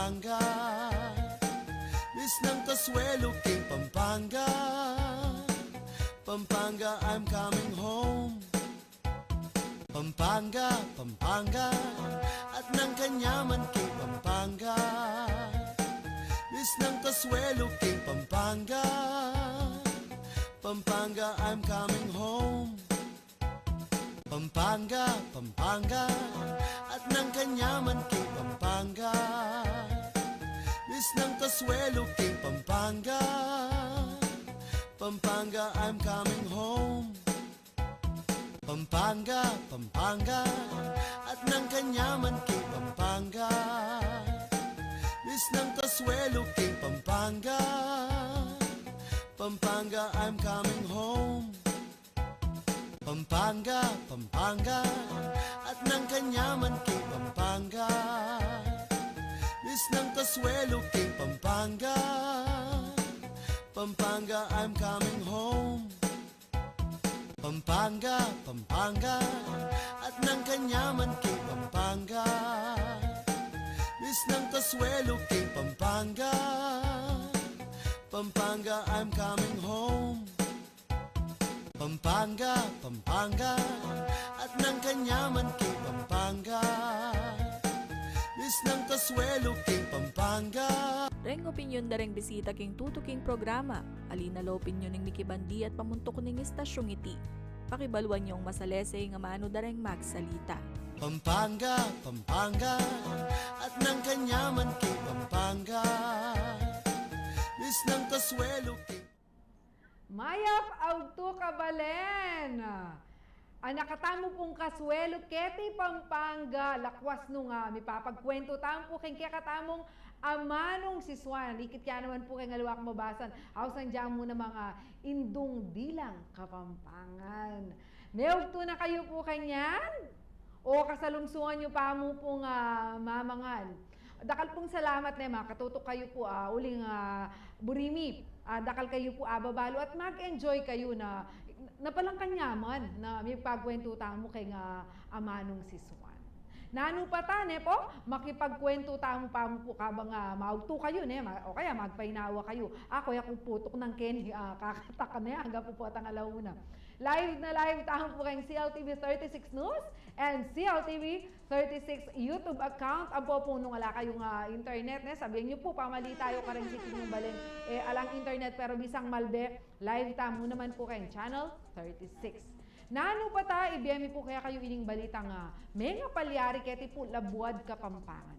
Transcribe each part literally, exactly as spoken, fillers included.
Pampanga. Miss ng kasuelo king Pampanga. Pampanga, I'm coming home. Pampanga, Pampanga, at ng kanyaman king Pampanga. Miss ng kasuelo king Pampanga. Pampanga, I'm coming home. Pampanga, Pampanga, at ng kanyaman king Pampanga. Miss ng kasuelo king Pampanga. Pampanga, I'm coming home. Pampanga, Pampanga, at ng kanyaman king Pampanga. Miss ng kasuelo king Pampanga. Pampanga, I'm coming home. Pampanga, Pampanga, at ng kanyaman king Pampanga. Miss ng kasuelo king Pampanga. Pampanga, I'm coming home. Pampanga, Pampanga, at ng kanyaman king Pampanga. Miss ng kasuelo king Pampanga. Pampanga, I'm coming home. Pampanga, Pampanga, at ng kanyaman king Pampanga. Miss ng kasuelo king Pampanga. Reng opinyon da reng bisita king tutuking programa. Ali na la opinyon ning mikibandi at pamuntuk ning istasyung iti, pakibaluan yung masalese ing amanu da reng magsalita. Pampanga, Pampanga, at ng kanyaman king Pampanga. Miss ng kasuelo king Mayap a ugtu, kabalen. Anak, katamu pung kasuelo keti Pampanga, lakwas nung, ah, mipapagkuwentu tamu pu keng kekatamung amanung sisuan. Ikit ya naman pu keng aliwa kung mabasan. Ausan dyan mu namang indung dilang Kapampangan. Meugtu na kayu pu kanyan? O kasalungsungan yu pa mu pung, ah, mamangan? Dakal pung salamat ne, makatutuk kayu pu, ah, uling, ah, buri mi, ah, dakal kayu pu ababalu at mag-enjoy kayu na, na palang kanyaman na mipagkuwentu tamu keng amanung sisuan. Nanu pa ta ne pu, makipagkuwentu tamu pa mu pu kabang, ah, maugtu kayu ne, ma-, o kaya magpainawa kayu. Aku, e ku putuk nang keni, ah, kakatak ne, angga pu pu atang ala una. Live na live tamu pu keng C L T V thirty-six News and C L T V thirty-six YouTube account. Ampo pu nung ala kayung, ah, internet ne, sabian yu pu, pamali tayu kareng sitio nung balen, e, alang internet, pero bisang malbe, live tamu naman pu keng channel thirty-six. Nanu pa ta, ibie mi pu kaya kayu ining balitang mengapalyari keti pu labuad Kapampangan.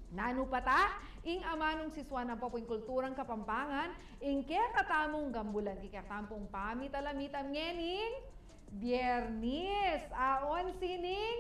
Nanu pa ta, ing amanung sisuan ampo pu ing kulturang Kapampangan, ing kekatamung gambulan, king kekatamung pamitalamitan ngening Biernis, a onse ning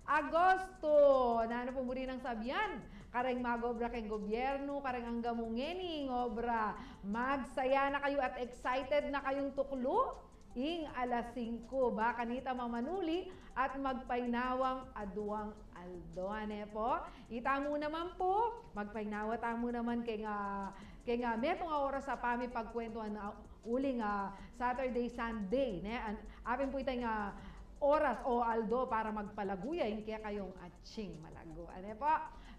Agosto. Nanu pung buri nang sabian kareng mag-obra keng gobyernu, kareng angga mu ngening obra? Magsaya na kayu at excited na kayung tuklu ing alas singko, ba kanita mamanuli at magpainawang aduang aldo, ne pu? Itamu naman pu, magpainawa tamu naman keng, ah, keng, ah, metung a oras a pamipagkuwentuan, ah, uling, ah, Saturday, Sunday, ne? An-, apin pu itang, ah, oras o aldo para magpalagu ya ing kekayung atsing malagu. Ane pu?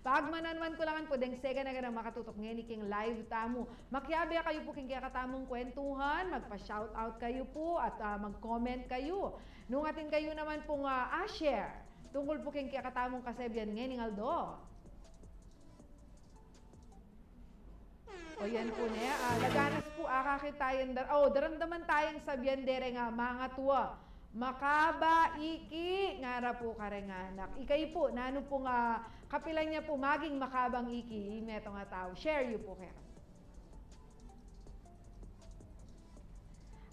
Pagmananwan ku la ngan pu deng sega na gana makatutuk ngeni king live tamu. Makiabe kayu pu king kekatamung kwentuhan, magpa-shoutout kayu pu at, ah, mag-comment kayu. Nung atin kayu naman pung, ah, a-share tungkul pu king kekatamung kasebian ngening aldo. O yan pu ne, ah, laganas pu, akakit tayang dar-, o, daramdaman tayang sabian dereng mangatua. Makaba iki, ngara pu kareng anak. Ikayu pu, nanu pung kapilan ya pu maging makabang iki ing metung a tau? Share yu pu keka.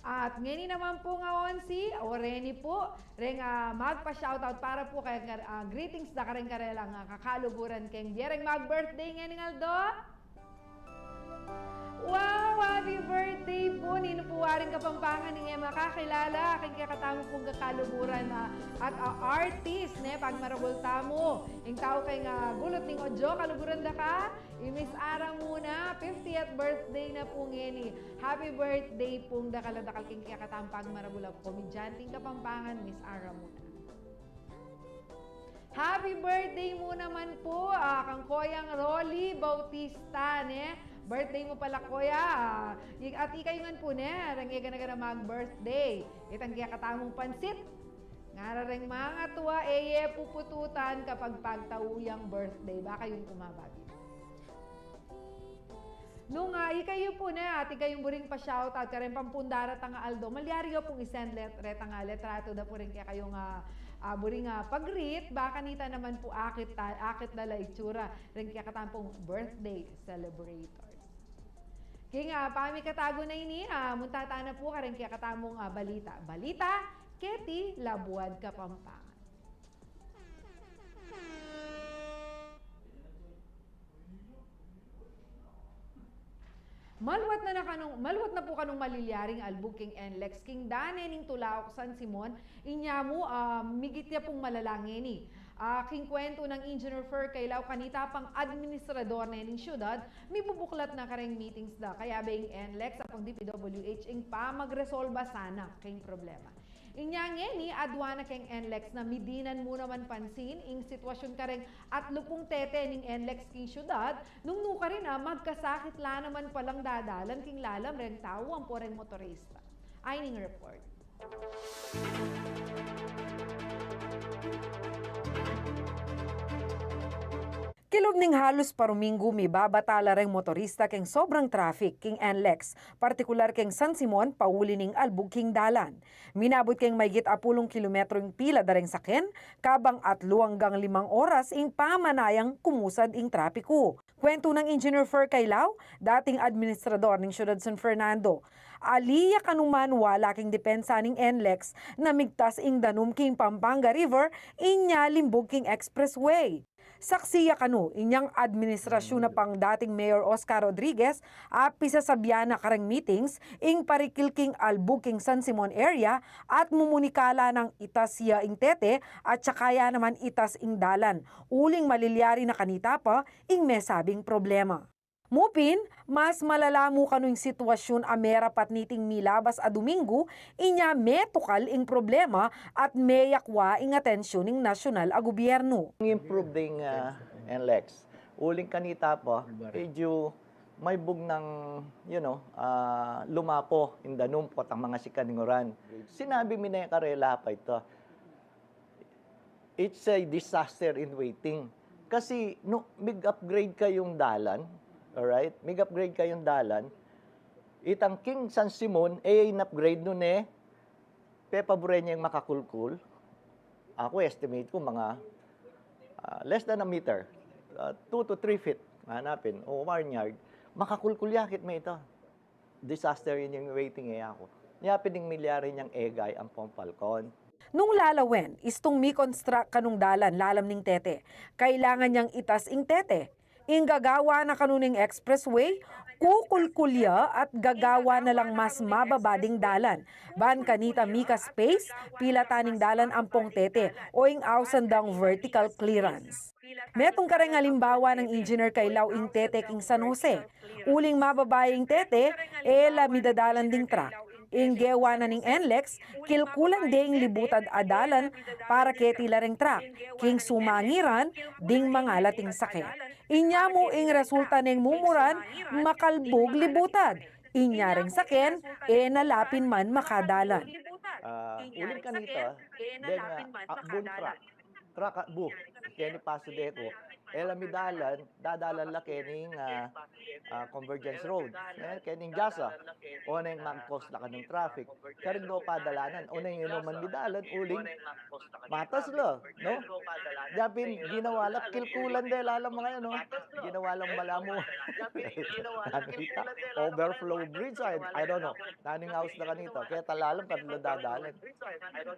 At ngeni naman pu nga onse, o reni pu, reng, ah, magpa-shoutout para pu keng, ah, greetings da kareng karelang, ah, kakaluguran keng bie reng mag-birthday ngening aldo. Wow, happy birthday pu! Ninu pu waring Kapampangan ing e makakilala keng kekatamung kakaluguran, ah, at, ah, artist, ne, pagmaragul tamu. Ing tau keng, ah, gulut ning audio, kaluguran da ka? I Miss Ara Muna, fiftieth birthday na pu ngeni. Happy birthday pung dakal a dakal king kekatamung pagmaragul a komedyanteng Kapampangan, Miss Ara Muna. Happy birthday mu naman pu, ah, kang Koyang Rolly Bautista, ne? Birthday mu pala, Koya. Ah, i-, at ikayu ngan pu, ne? Reng e gana-gana mag-birthday. Itang kekatamung pansit. Ngara reng mangatua, e ye pupututan kapag pagtau yang birthday. Baka yung kumabagi. Nung, ah, ikayu pu, ne, at ikayung buring pa-shoutout kareng pampung daratang a aldo, malyari yu pung i-send let-, retang a letratu da pu reng kekayung, ah, ah, buring, ah, pag-greet, baka kanita naman pu akit ta-, akit da la itsura reng kekatamung birthday celebrators. King, ah, pamikatagu na ini, ah, munta tana pu kareng kekatamung, ah, balita. Balita keti Labuad Kapampangan. Maluat na, na kanung, maluat na pu kanung malilyaring albug king NLEX king dane ning Tulaok San Simon, inya mu, ah, migit ya pung malala ngeni. Ah, king kuwentu nang Engineer Fer Kailaw, kanita pang administrador ne ning syudad, mibubuklat na kareng meetings da kayabe ing NLEX ampong DPWH ing pamagresolba sana king problema. Inya ngeni, adua na keng NLEX na midinan mu naman pansin ing sitwasyun kareng atlu pung tete ning NLEX king syudad, nung nukarin a magkasakit la naman palang dadalan king lalam reng tau ampo reng motorista. Ayni ing report. Kilub ning halus paruminggu, mibabata la reng motorista keng sobrang traffic king NLEX, partikular keng San Simon, pauli ning albug king dalan. Minabut keng maygit apulung kilometro ing pila da reng saken, kabang atlu anggang limang oras ing pamanayang kumusad ing trapiku. Kuwentu nang Engineer Fer Kailaw, dating administrador ning Syudad San Fernando, ali ya kanu manual king depensa ning NLEX na migtas ing danum king Pampanga River, inya limbug king expressway. Saksi ya kanu, inyang administrasyun na pang dating Mayor Oscar Rodriguez, a pisasabyan na kareng meetings ing parikil king albug king San Simon area at mumunikala nang itas ya ing tete at saka ya naman itas ing dalan, uling malilyari na kanita pa ing mesabing problema. Mu pin, mas malala mu kanu ing sitwasyun a merapat niting milabas a Duminggu, inya metukal ing problema at meyakwa ing atensyun ning nasyonal a gubyernu. Improve ding, ah, NLEX. Uling kanita pa, medyu maybug nang, you know, ah, lumapo ing danum potang mangasikan ing uran. Sinabi mi ne karela pa ita, it's a disaster in waiting. Kasi, no, mig-upgrade kayung dalan, alright? Mig-upgrade kayung dalan, itang king San Simon, e in-upgrade nu ne, pepaburen yang makakulkul. Aku, estimate ku, mga, ah, less than a meter, ah, two to three feet, hanapin, o one yard, makakulkul ya kit me ita. Disaster in waiting e aku. Nya pin ing milyari nyang egay ampong Falcon. Nung lalawen, istung mi-construct kanung dalan lalam ning tete, kailangan yang itas ing tete. Ing gagawa na kanu ning expressway, kukulkul ya at gagawa na lang mas mababa ding dalan. Ban kanita mika space, pilatan ing dalan ampong tete o ing ausan dang vertical clearance. Metung kareng alimbawa nang Engineer Kailaw ing tete king San Jose. Uling mababa ing tete, e la midadalan ding truck. Ing gewa na ning NLEX, kilkulan de ing libutad a dalan para keti la reng truck, king sumangiran ding mangalating saken. Inya mu ing resulta neng mumuran, makalbug libutad. Inya reng saken, e na la pin man makadalan. Ah, uling kanita, deng, ah, akbung truck. Truck a bu, keni Paso de Eco. E la midalan, dadalan la kening, ah, ah, Convergence Road. Eh, kening Jasa. O neng mag-cause la kanung traffic. Karing do padalanan. O neng ino man midalan, uling matas la, no? Nya pin, ginawa la, kilkulan de la lang mga yan, no? Ginawa lang malamu. Ano ita? Overflow bridge, I, I don't know. Nanu ing aus na kanita? Keta la lang, kanita dadalan.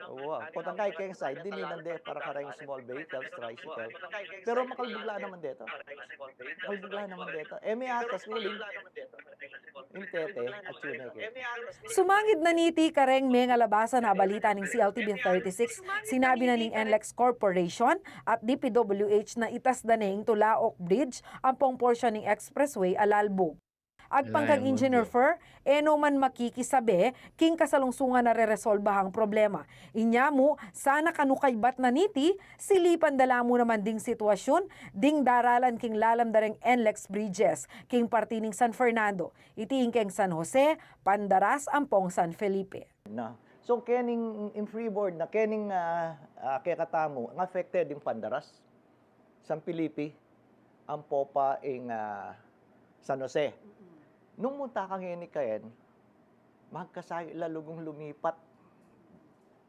Wa, potang kay keng side, dininan de para kareng small vehicles, tricycle. Pero makalbug la naman deta. Makalbug la naman deta. E, me atas, uling. Ing tete, atsu ne ke. Sumangid na niti kareng mengalabasan a balita ning C L T V thirty-six, sinabi na ning NLEX Corporation at DPWH na itas da ne ing Tulaok Bridge ampong porsyon ning expressway a lalbug. Agpang kang Engineer Fer, e no man makikisabe king kasalungsungan a reresolbahang problema. Inya mu, sana kanukaybat na niti, silipan da la mu naman ding sitwasyun ding daralan king lalam da reng NLEX bridges king parti ning San Fernando, iti ing keng San Jose, Pandaras ampong San Felipe. Na. So, kening in freeboard na, kening, ah, ah, kekatamu, ang affected ing Pandaras, San Felipe, ampo pa ing, ah, San Jose. Nung munta ka ngeni kayen, magkasakit la luging lumipat,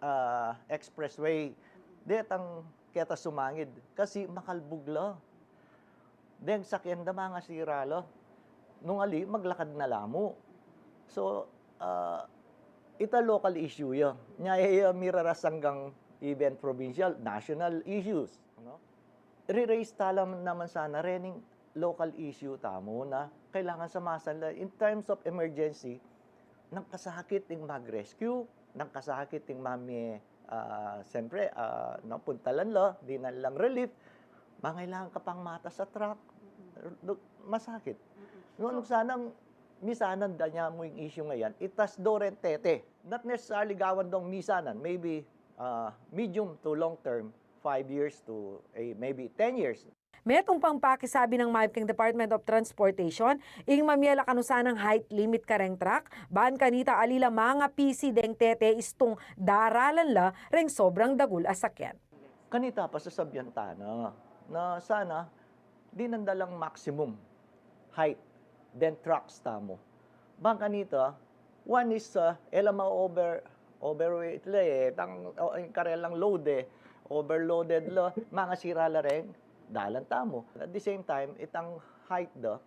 ah, expressway. Detang keta sumangid kasi makalbug la. Deng sakyan da mangasira la. Nung ali, maglakad na la mu. So, ah, ita local issue ya. Nya e ya mirarasa anggang even provincial, national issues, no? Re-raise ta la naman sana rening local issue tamu na kailangan sa masanla in terms of emergency, nang kasakit ing mag-rescue, nang kasakit ing mamie, ah, siyempre, ah, no, puntalan la, dinan lang relief, mangailangan ka pang matas a truck, du-, masakit. No, nung sanang misanan da nya mu ing issue ngayan, itas do reng tete. Not necessarily gawan dong misanan, maybe, ah, medium to long term, five years to, eh, maybe ten years. Metung pang pakisabi nang mayap king Department of Transportation, ing mamie la kanu sanang height limit kareng truck, ban kanita ali la mangapisi deng tete istung daralan la reng sobrang dagul a sakyan. Kanita pa sasabian ta na, na sana dinan da lang maximum height deng trucks tamu. Bang kanita, one is, ah, e la ma-over, overweight la e, tang, o, ing karelang load e, overloaded la, mangasira la reng dalan tamu. At the same time, itang height da,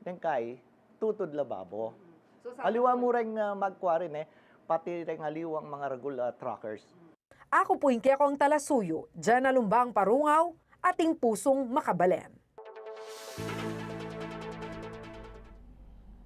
deng kai, tutud la babo. Aliwa mu reng, ah, magkwarin e, pati reng aliwang mga ragul a truckers. Aku pu ing kekong talasuyu, Jana Lumbang Parungaw, ating pusung makabalen.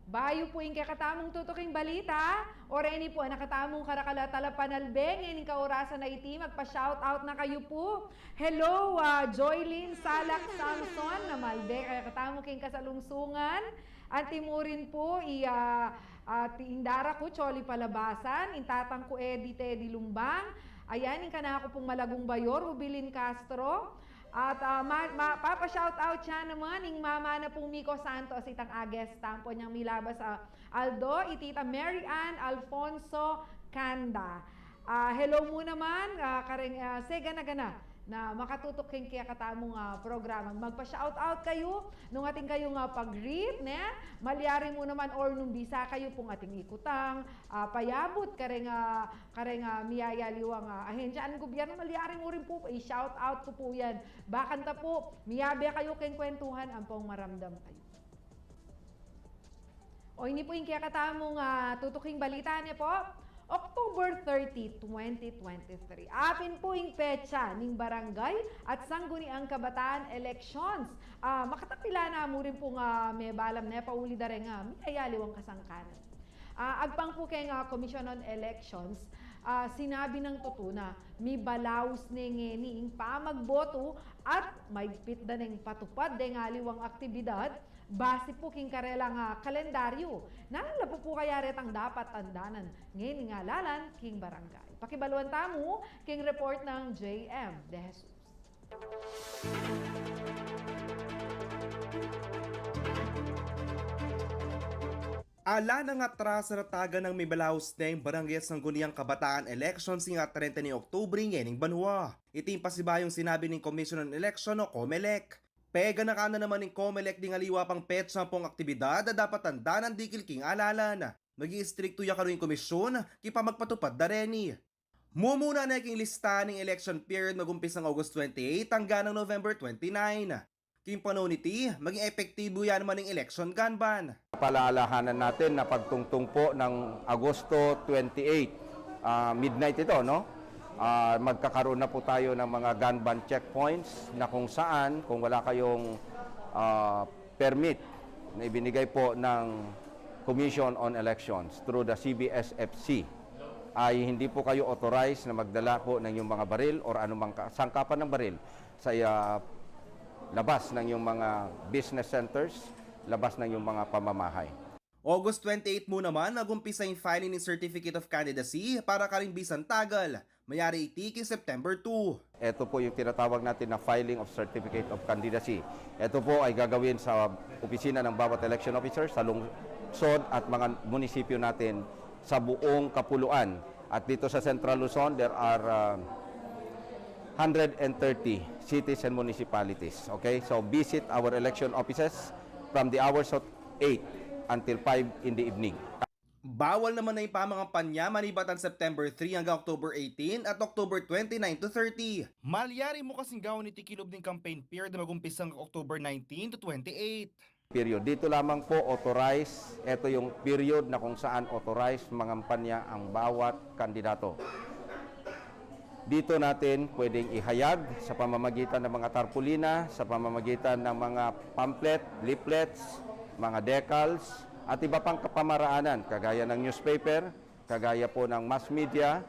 Bayu pu ing kekatamung tutuking balita, o reni pu a nakatamung karakal a talapanalbe, ngening kaurasan a iti, magpa-shoutout na kayu pu. Hello, ah, Joylene Salak Samson, na malbe kekatamu king kasalungsungan. Antimurin pu, i, ah, ah, ti-, ing dara ku, Choli Palabasan, ing tatang ku, Eddie Teddy Lumbang, ayan, ing kanaku pung malagung bayor, Rubilin Castro, at, ah, ma-, ma-, papa-shoutout ya naman ing mama na pung Miko Santos, itang Ages, tampo nyang milabas a aldo, i Tita Mary Ann Alfonso Canda. Ah, hello mu naman, ah, kareng, ah, segana-gana na makatutuk king kekatamung, ah, programa. Magpa-shoutout kayu, nung atin kayung, ah, pag-greet, ne? Malyari mu naman, or nung bisa kayu pung atin ikutang, ah, payabut kareng, ah, kareng, ah, miyayaliwang, ah, ahensyang gubyernu, malyari mu rin pu, i-shoutout ku pu yan. Bakanta pu, miyabe kayu king kwentuhan, ampong maramdam kayu. O, ini pu ing kekatamung, ah, tutuking balita, ne pu? October thirty, twenty twenty-three. Apin pu ing petsa ning barangay at sangguniang kabataan elections. Ah, makatapila na mu rin pung, ah, mebalam ne pauli da reng, ah, miyayaliwang kasangkanan. Ah, agpang pu keng, ah, Commission on Elections, ah, sinabi nang tutu na mibalaus ne ngeni ing pamagboto at maigpit da neng patupad deng aliwang aktibidad base pu king karelang, ah, kalendaryu. Nanu la pu kaya retang dapat tandanan ngening alalan king barangay? Pakibaluan tamu king report nang J M De Jesus. Ala nang atraso a taga nang mibalaus neng barangay at sangguniang kabataan elections ing trenta ning Oktubre ngening banua. Iti ing pasibayung sinabi ning Commission on Election o COMELEC. Peganakan na naman ning COMELEC ding aliwa pang petsa ampong aktibidad a dapat tandanan dikil king alalan. Maging istrikto ya kanu ing komisyon king pamagpatupad da reni. Mumuna ne king lista ning election period magumpisang August twenty-eight anggang November twenty-nine. King panaun iti, maging epektibo ya naman ing election gun ban. Paalalahanan natin na pagtungtong po ng Agosto twenty-eight, ah, midnight ito, no? Ah, magkakaroon na po tayo ng mga gun ban checkpoints na kung saan, kung wala kayong, ah, permit na ibinigay po ng Commission on Elections through the C B S F C, ay hindi po kayo authorized na magdala po ng inyong mga baril or anumang ka-, sangkapan ng baril sa, ah, labas ng inyong mga business centers, labas ng inyong mga pamamahay. August twenty-eight mu naman, mag-umpisa ing filing ning Certificate of Candidacy para karing bisan tagal. Mayari iti king September two. Ito po yung tinatawag natin na filing of Certificate of Candidacy. Ito po ay gagawin sa opisina ng bawat election officer sa lungsod at mga munisipyo natin sa buong kapuluan. At dito sa Central Luzon, there are uh, hundred and thirty cities and municipalities. Okay? So visit our election offices from the hours of eight until five in the evening. Bawal naman na ing pamangampanya manibatan September three hanggang October eighteen at October twenty-nine to thirty. Malyari mu kasing gawan iti kilub ning campaign period na mag-umpisa hanggang October nineteen to twenty-eight. Period. Dito lamang po authorized, ito yung period na kung saan authorized mangampanya ang bawat kandidato. Dito natin pwedeng ihayag sa pamamagitan ng mga tarpulina, sa pamamagitan ng mga pamphlet, leaflets, mga decals, at iba pang kapamaraanan kagaya ng newspaper, kagaya po ng mass media,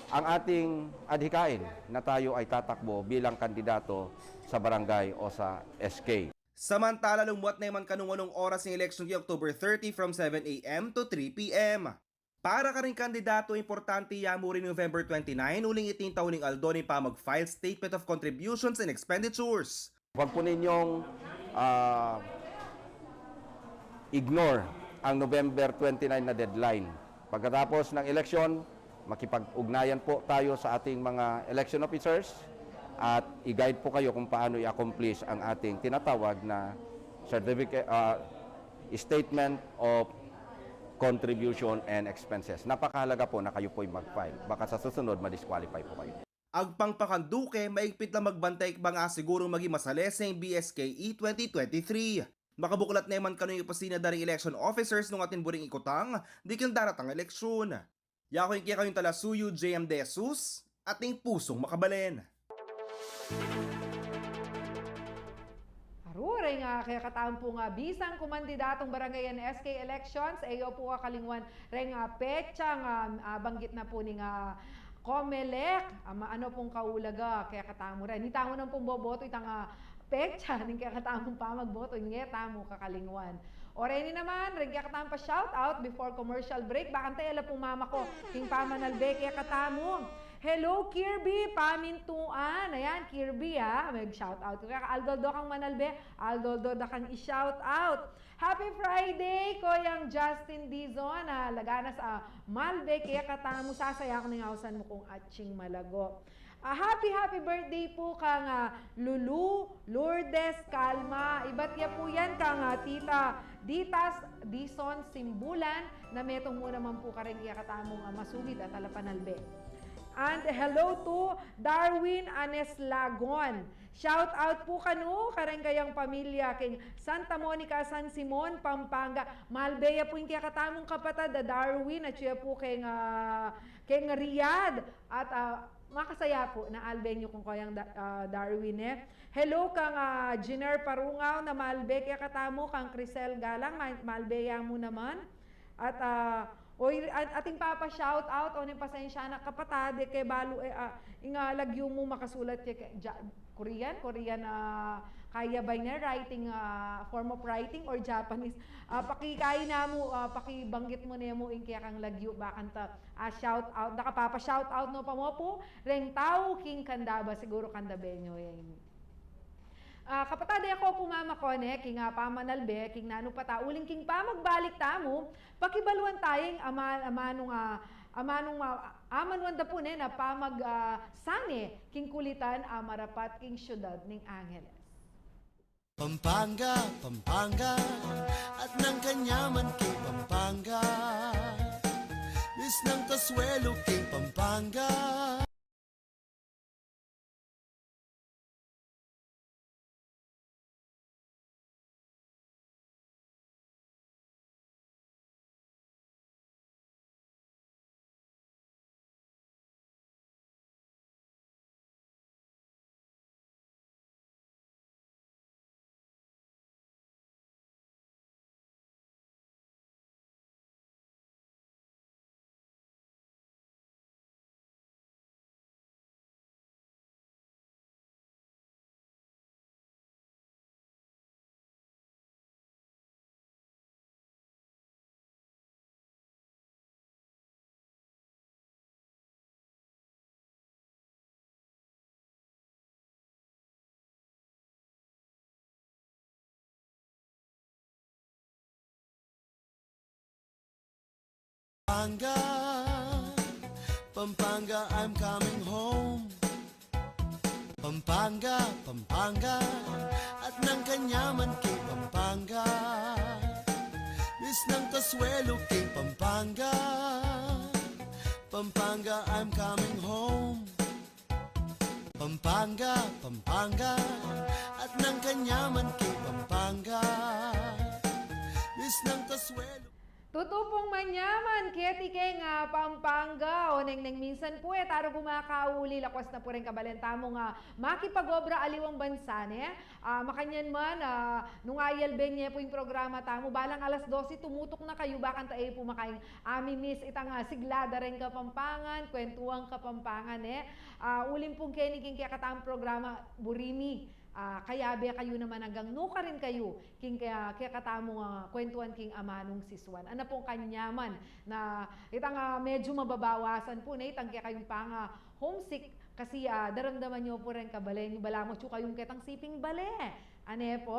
ang ating adhikain na tayo ay tatakbo bilang kandidato sa barangay o sa S K. Samantala, lumuat ne man kanung walung oras ing eleksyon king October thirty from seven A M to three P M. Para karing kandidato, importante ya mu rin November twenty-nine, uling iti ing tau ning aldo ning pamag-file statement of contributions and expenditures. Huwag po ninyong ah, ignore ang November twenty-nine na deadline. Pagkatapos ng eleksyon, makipag-ugnayan po tayo sa ating mga election officers at i-guide po kayo kung paano i-accomplish ang ating tinatawag na certificate, ah, statement of contribution and expenses. Napakahalaga po na kayo po'y mag-file. Baka sa susunod, ma-disqualify po kayo. Agpang pa kang Duque, maigpit lang magbantay bang asigurung maging masalese ing B S K E twenty twenty-three. Makabuklat ne man kanu ing opisina da ring election officers nung atin buring ikutang ding daratang eleksyon. Yaku ing kekayung talasuyu, J M De Jesus, ating pusung makabalen. Aru, reng, ah, kekatamu pung, ah, bisang kumandidatung barangay and S K elections, e yu pu kakalingwan reng, ah, petsa nga, ah, banggit na pu ning, ah, Comelec, ah, maano pung kaulaga, kekatamu ren. Itamu nang pung boboto, itang, ah, petsa ning kekatamung pamagboto, e tamu kakalingwan. O reni naman, reng kekatamung pa-shoutout before commercial break, bakanta e la pung mamako king pamanalbe kekatamu. Hello, Kirby Pamintuan. Ayan, Kirby, ah. Mag-shoutout ka. Aldo-aldo kang manalbe, aldo-aldo da kang i-shoutout. Happy Friday, Koyang Justin Dizon. Ah, laganas, ah, malbe kekatamu, sasaya ku ning ausan mu kung atsing malago. Ah, happy, happy birthday pu kang, ah, Lulu Lourdes Calma. Ibat ya pu yan kang, ah, Tita Ditas Dizon Simbulan, na metung mu naman pu kareng kekatamung, ah, masugid a talapanalbe. And hello to Darwin Anes Lagon. Shout out pu kanu, kareng kayang pamilya, keng Santa Monica, San Simon, Pampanga. Malbe ya pu ing kekatamung kapatad a Darwin, atyu ya pu keng, ah, keng Riyadh. At, ah, makasaya pu na albe yu kung kayang Da-, ah, Darwin, e. Hello kang, ah, Giner Parungaw, na malbe kekatamu, kang Crisel Galang, ma-, malbe ya mu naman. At, ah, oy, at-, ating papa-shout out, o, ning pasensya na kapatad, e ke balu, e, ah, ing, ah, lagyu mu makasulat ke, ke, Ja-, Korean, Korean, ah, kaya ba ne writing, ah, form of writing or Japanese? Ah, pakikain na mu, ah, pakibanggit mu ne mu ing kekang lagyu, bakanta, ah, shout out, nakapapa-shout out no pa mu pu, reng tau king Candaba, siguru Candabeño ya ini. Ah, kapatad, e ku pu mamako ne king, ah, pamanalbe, king nanu pa ta uling king pamagbalik tamu, pakibaluan taya ing ama-, amanung, ah, amanung, ah, amanuan da pu ne na pamag, ah, sane king kulitan a marapat king syudad ning Angeles. Pampanga, Pampanga, at nang kanyaman king Pampanga. Bis nang kasuelo king Pampanga. Pampanga, Pampanga, I'm coming home. Pampanga, Pampanga, at nang kanyaman king Pampanga. Miss nang kasuelo king Pampanga. Pampanga, I'm coming home. Pampanga, Pampanga, at nang kanyaman king Pampanga. Miss nang kasuelo. Tutu pung manyaman keti keng, ah, Pampanga. O, nengneng minsan pu e taru pu makakauli, lakwas na pu reng kabalen tamung, ah, makipag-obra aliwang bansa, ne? Ah, makanyan man, ah, nung ayalben ye pu ing programa tamu, balang alas dose tumutuk na kayu, bakanta e pu makaing ami-miss itang, ah, sigla da reng Kapampangan, kwentuang Kapampangan, e. Ah, uling pung keni king kekatamung programa, buri mi, ah, kayabe kayu naman anggang nukarin kayu king ke-, kekatamung, ah, kwentuan king amanung si Suan. Ana pung kanyaman na itang, ah, medyu mababawasan pu, ne, itang kekayung pang, ah, homesick kasi, ah, daramdaman yu pu reng kabalen yu, balamu atyu kayung ketang siping bale. Ane pu,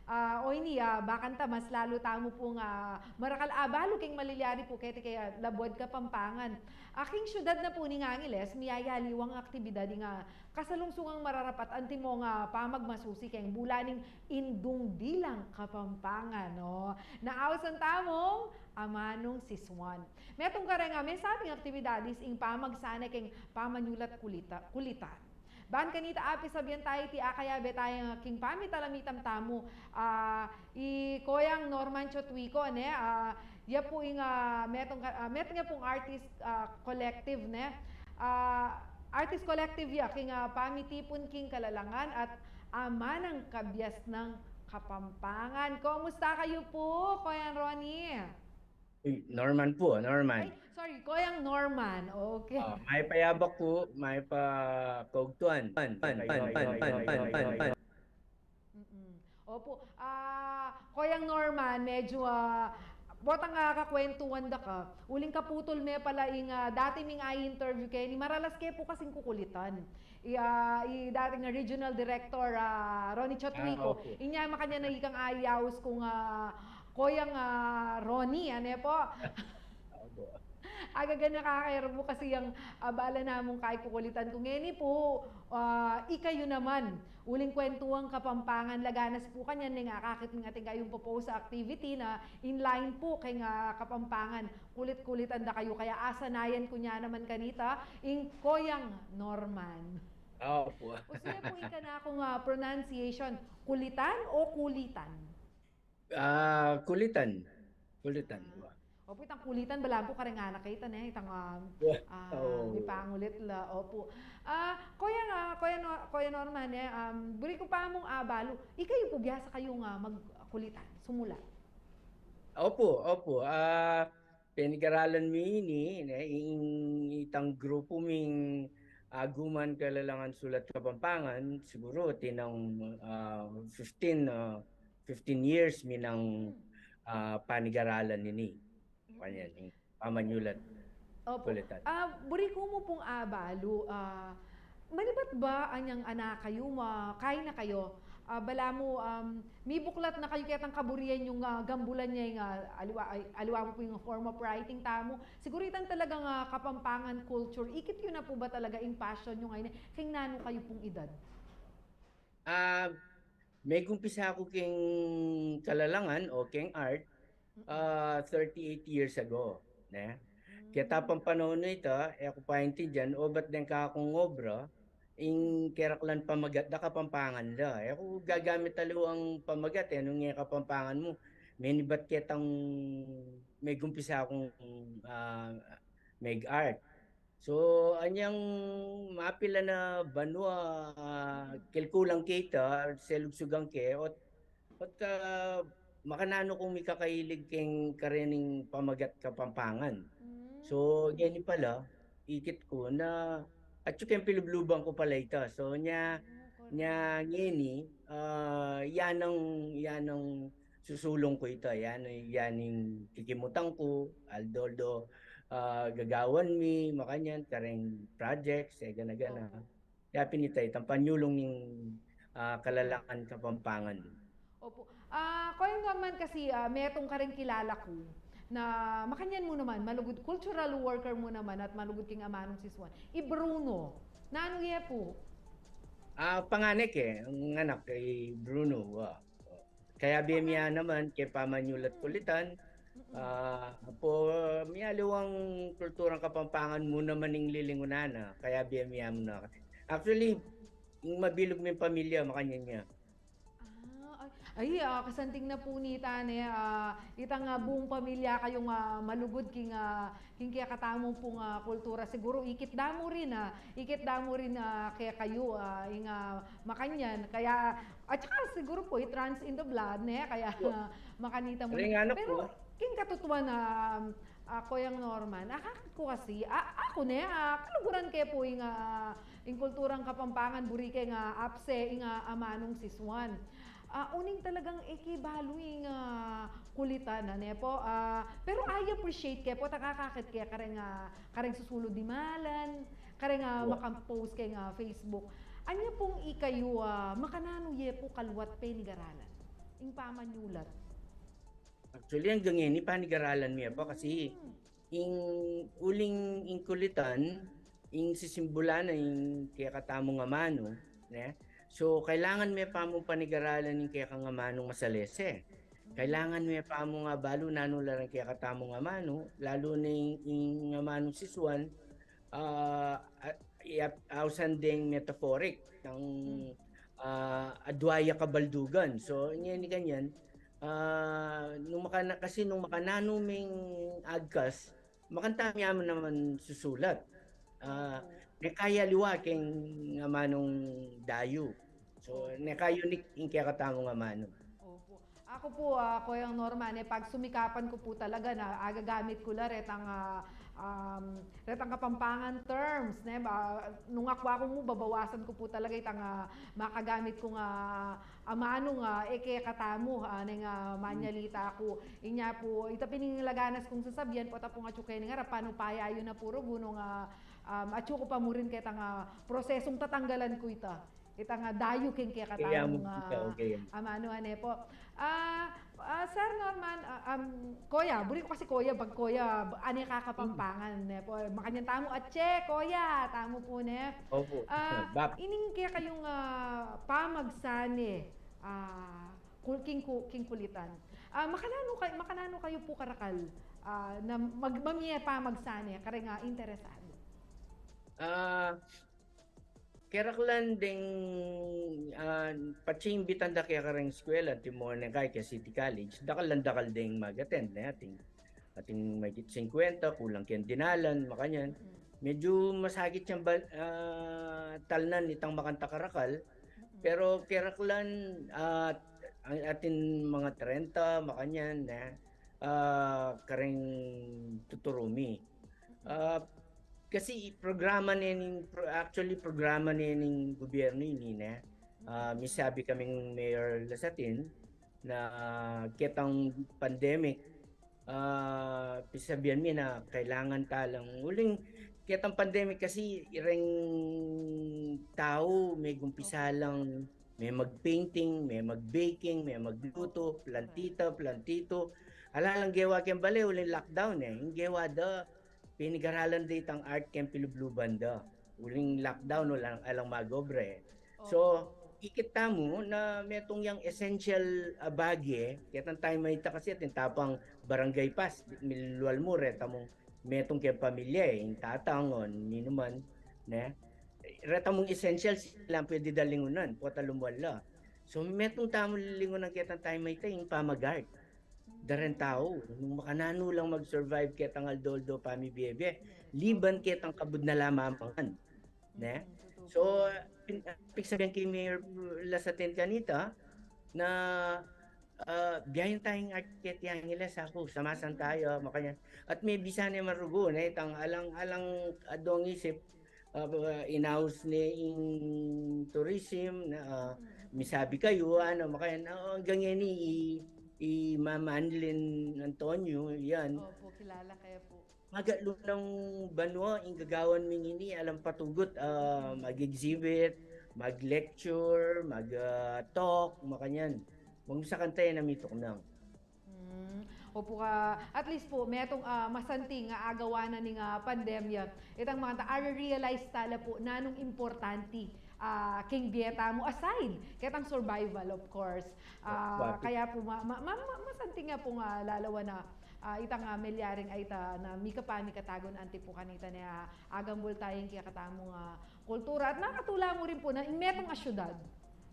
ah, o ini, ah, bakanta mas lalu tamu pung, ah, marakal abalu king malilyari pu keti keng, ah, labuad Kapampangan. Ah, king syudad na pu ning Angeles, miyayaliwang aktibidad ing, ah, kasalungsungang mararapat antimong, ah, pamagmasusi keng bula ning Indung Dilang Kapampangan, no? Nausan tamung amanung si Suan. Metung kareng, ah, mesabing aktibidades ing pamagsane keng pamanyulat kulita-, kulitan. Ban kanita, api, sabian tayu iti akayabe taya king pamitalamitan tamu, ah, i Koyang Norman Chotwico, ne? Ah, ya pu ing, ah, metung ka-, ah, metung ya pung artist, ah, collective, ne? Ah, artist collective ya king, ah, pamitipun king kalalangan at amanang kabiasnan Kapampangan. Kumusta kayu pu, Koyang Ronnie? Uy, Norman pu, Norman. Ay, sorry, Koyang Norman. Okay. Ah, mayap a yabak pu, mayap a kaugtuan. Pan, pan, pan, pan, pan, pan, pan, pan. Mm-mm. Opu. Ah, Koyang Norman, medyu, ah, potang, ah, kakwentuan da ka. Uling kaputul me pala ing, ah, dati ming i-interview keni, maralas ke pu kasing kukulitan. I, ah, i dating regional director, ah, Ronnie Chotwico. Ah, opu. Inya makanyan na ikang ayaus kung, ah, Koyang, ah, Ronnie, ane pu? Opu. Agaga na kakayabe kasi yang, ah, bala namung kaikukulitan ku ngeni pu, ah, ikayu naman. Uling kwentuang Kapampangan, laganas pu kanyan neng akakit ning atin kayung popost a activity na in line pu keng, ah, Kapampangan. Kulit-kulitan da kayu, kaya asanayan ku ne naman kanita ing Koyang Norman. Opu. Usu ya pu ing kanakung, ah, pronunciation, kulitan o kulitan? Ah, kulitan. Kulitan. Ah. Opu, itang kulitan, balamu pu kareng anak ke ita, ne, itang, ah, ah, mipangulit la. Opu. Ah, Koyang, ah, Koyang Nor-, Koyang Norman, ne, um, buri ku pa mung abalu, ikayu pu biasa kayung, ah, magkulitan, sumulat? Opu, opu. Ah, penigaralan mi ini, ne, ing itang grupu ming aguman kalalangan sulat Kapampangan, siguru atin nang, ah, fifteen, ah, fifteen years mi nang, ah, panigaralan ini. Kanyan, ing pamanyulat. Opu. Kulitan. Ah, buri ku mu pung abalu, ah, manibat ba anyang anak kayu, ma-, kain na kayu? Ah, balamu, um, mibuklat na kayu ketang kaburian yung, ah, gambulan ne ing, ah, aliwa, ay, aliwa mu pu ing form of writing tamu. Siguru itang talagang, ah, Kapampangan culture. Ikit yu na pu ba talaga ing passion yu ngeni? Keng nanu kayu pung edad? Ah, megumpisa ku keng kalalangan o keng art, ah, thirty-eight years ago, ne? Keta pang panaun a ita, e ku pa intindian, obat deng kakung obra, ing keraklan pamagat da Kapampangan da. E ku gagamit aliwang pamagat, e, nung e Kapampangan mu, menibat ketang megumpisa kung, ah, meg-art. So, anyang mapilan a banua, ah, kelkulan ke ita, selugsugan ke, ot, ot, ah, makananu kung mikakailig keng karening pamagat Kapampangan. So, ngeni pala, ikit ku na, atyu keng pilubluban ku pala ita. So, nya, nya ngeni, ah, yan ang, yan ang susulung ku ita, yan, yan ing kikimutan ku, aldo-aldo, ah, gagawan mi, makanyan, kareng projects, e, gana-gana. Opu. Kaya pin ita, itang panyulung ning, ah, kalalangan Kapampangan. Opu. Ah, Koyang Norman, kasi, ah, metung kareng kilala ku. Na makanyan mu naman, malugud cultural worker mu naman at malugud king amanung sisuan. I Bruno, nanu ye pu? Ah, panganak e, ang anak kay Bruno. Ah. Kaya bie mi naman, kaya pamanyulat kulitan. Ah, po, mi aliwang kulturang Kapampangan mu naman ing lilingunan na. Kaya bie mi naman na. Actually, ing mabilug ming pamilya, makanyan ya. Ah, ay, ay, ah, kasanting na pu nita ne, ah, itang, ah, buong pamilya kayung, ah, malugud king, ah, king kekatamu pung, ah, kultura. Siguro ikit da mu rin, ah, ikit da mu rin, ah, kekayu, ah, ing, ah, makanyan. Kaya, at saka siguro pu, it runs in the blood, ne? Kaya, ah, makanita mu. Pero, king katutuan, ah, ah, Koyang Norman, akakit ku kasi, ah, aku ne, ah, kaluguran ke pu ing, ah, ing kulturang Kapampangan, buri ke nga apse ing, ah, amanung sisuan. Ah, uling talagang e ke balu ing, ah, kulitan, ne pu? Ah, pero I appreciate ke pu, at akakit ke kareng, ah, kareng susulud dimalan, kareng, ah, makapost keng, ah, Facebook. Anya pung ikayu, ah, makananu ye pu kaluat penigaralan ing pamanyulat? Actually, anggang ngeni panigaralan mi ya pu kasi ing uling ing kulitan, ing sisimbulan na ing kekatamung amanu, ne? So, kailangan me pa mung panigaralan ing kekang amanung masalese. Kailangan me pa mung abalu nanu la ring kekatamung amanu, lalu na ing, ing amanung sisuan, ah, a-, i-, ausan deng metaphoric, itang, ah, adua ya kabaldugan. So, ngeni kanyan, ah, nung makana-, kasi nung makananu ming agkas, makananu mi naman susulat. Ah, ne kaya liwa keng amanung dayu. So, ne kaya unique ing kekatamung amanu. Opo. Aku pu, ah, Koyang Norman, e, pagsumikapan ku pu talaga na agagamit ku la retang, ah, um, retang Kapampangan terms, ne? Ba, nung aku, aku mu, babawasan ku pu talaga itang, ah, makagamit kung, ah, amanung, ah, e kekatamu, ah, neng, ah, manyalita ku. Inya pu, ita pin ing laganas kung sasabian, pota pung atyu ke ning arap, panu paya yu na pu rugu nung, ah, um, atyu ku pa mu rin ketang, ah, prosesung tatanggalan ku ita. Itang dayu keng kekatamung, ah, amanu, ne pu. Ah, ah, Sir Norman, ah, um, Koya, buri ku kasi Koya, bang Koya, ane ka Kapampangan, ne pu. Makanyan tamu, atse, Koya, tamu pu, ne? Opo. Ah, ining kekayung, ah, pamagsane, ah, kul-, king ku-, king kulitan. Ah, makananu kay-, makananu kayu pu karakal, ah, na mag-, mamie pamagsane, kareng, ah, interesado? Ah, keraklan deng, ah, patse imbitan da ke kareng eskwela, antimo ne kaya ke City College, dakal lang dakal deng mag-attend, ne, atin, atin mahigit singkwenta, kulang keng dinalan, makanyan. Medyu masakit yang bal-, ah, talnan itang makanta karakal, pero keraklan, ah, atin mga trenta, makanyan, ne, ah, kareng tuturu mi. Ah, kasi programa ne ning, pro-, actually, programa ne ning gobyernu ini, ne. Ah, misabi kaming Mayor Lasatin na ketang pandemic, ah, pisabian mi na kailangan ta lang. Uling ketang pandemic kasi, ireng tau, megumpisa lang, me mag-painting, me mag-baking, me magluto, plantita, plantito. Ala lang gewa keng bale, uling lockdown, e. Ing gewa da, pinigaralan da itang art keng pilubluban da. Uling lockdown, alang, alang mag-obra, e. So, ikit tamu na metung yang essential a bagye, ketang time a ita kasi atin ta pang barangay pass, milual mu, reta mung metung keng pamilya, e, ing tatang o ninuman, ne? Reta mung essential, sila pwede da lingunan, pota lumual la. So, metung tamu lingunan ketang time a ita, ing pamag-art da reng tau, nung makananu lang mag-survive ketang aldo-aldo pamibiye-biye, liban ketang kabud na la mamangan. Ne? So, pin-, pigsabian ke Mayor Lasatin kanita na, ah, biayan taya ing art keti Angeles, aku, samasan taya, makanyan. At mebisa ne marugu, ne, itang alang, alang adwang isip, ah, inaus ne ing tourism, na, ah, misabi kayu, ano, makanyan, ah, anggang ngeni, i, i Ma'am Anlin Antonio, yan. Opo, kilala ke pu. Magatlu nang banua ing gagawan mi ngeni, alang patugut, ah, mag-exhibit, mag-lecture, mag, ah, talk, makanyan. Magmisakan taya na mituknang. Mm. Opu ka, at least pu, metung, ah, masanting, ah, agawa na ning, ah, pandemya. Itang makanta, are-realize tala pu nanung importante, ah, king bie tamu, aside ketang survival, of course. Ah, kaya pu, ma-, ma-, ma-, ma-, masanting nga pu nga lalawan na, ah, itang, ah, milyaring ay ta na mika pa, mika tagun anti pu kanita ne, ah, agambul taya ing kekatamung, ah, kultura. At makatula mu rin pu na, metung a syudad.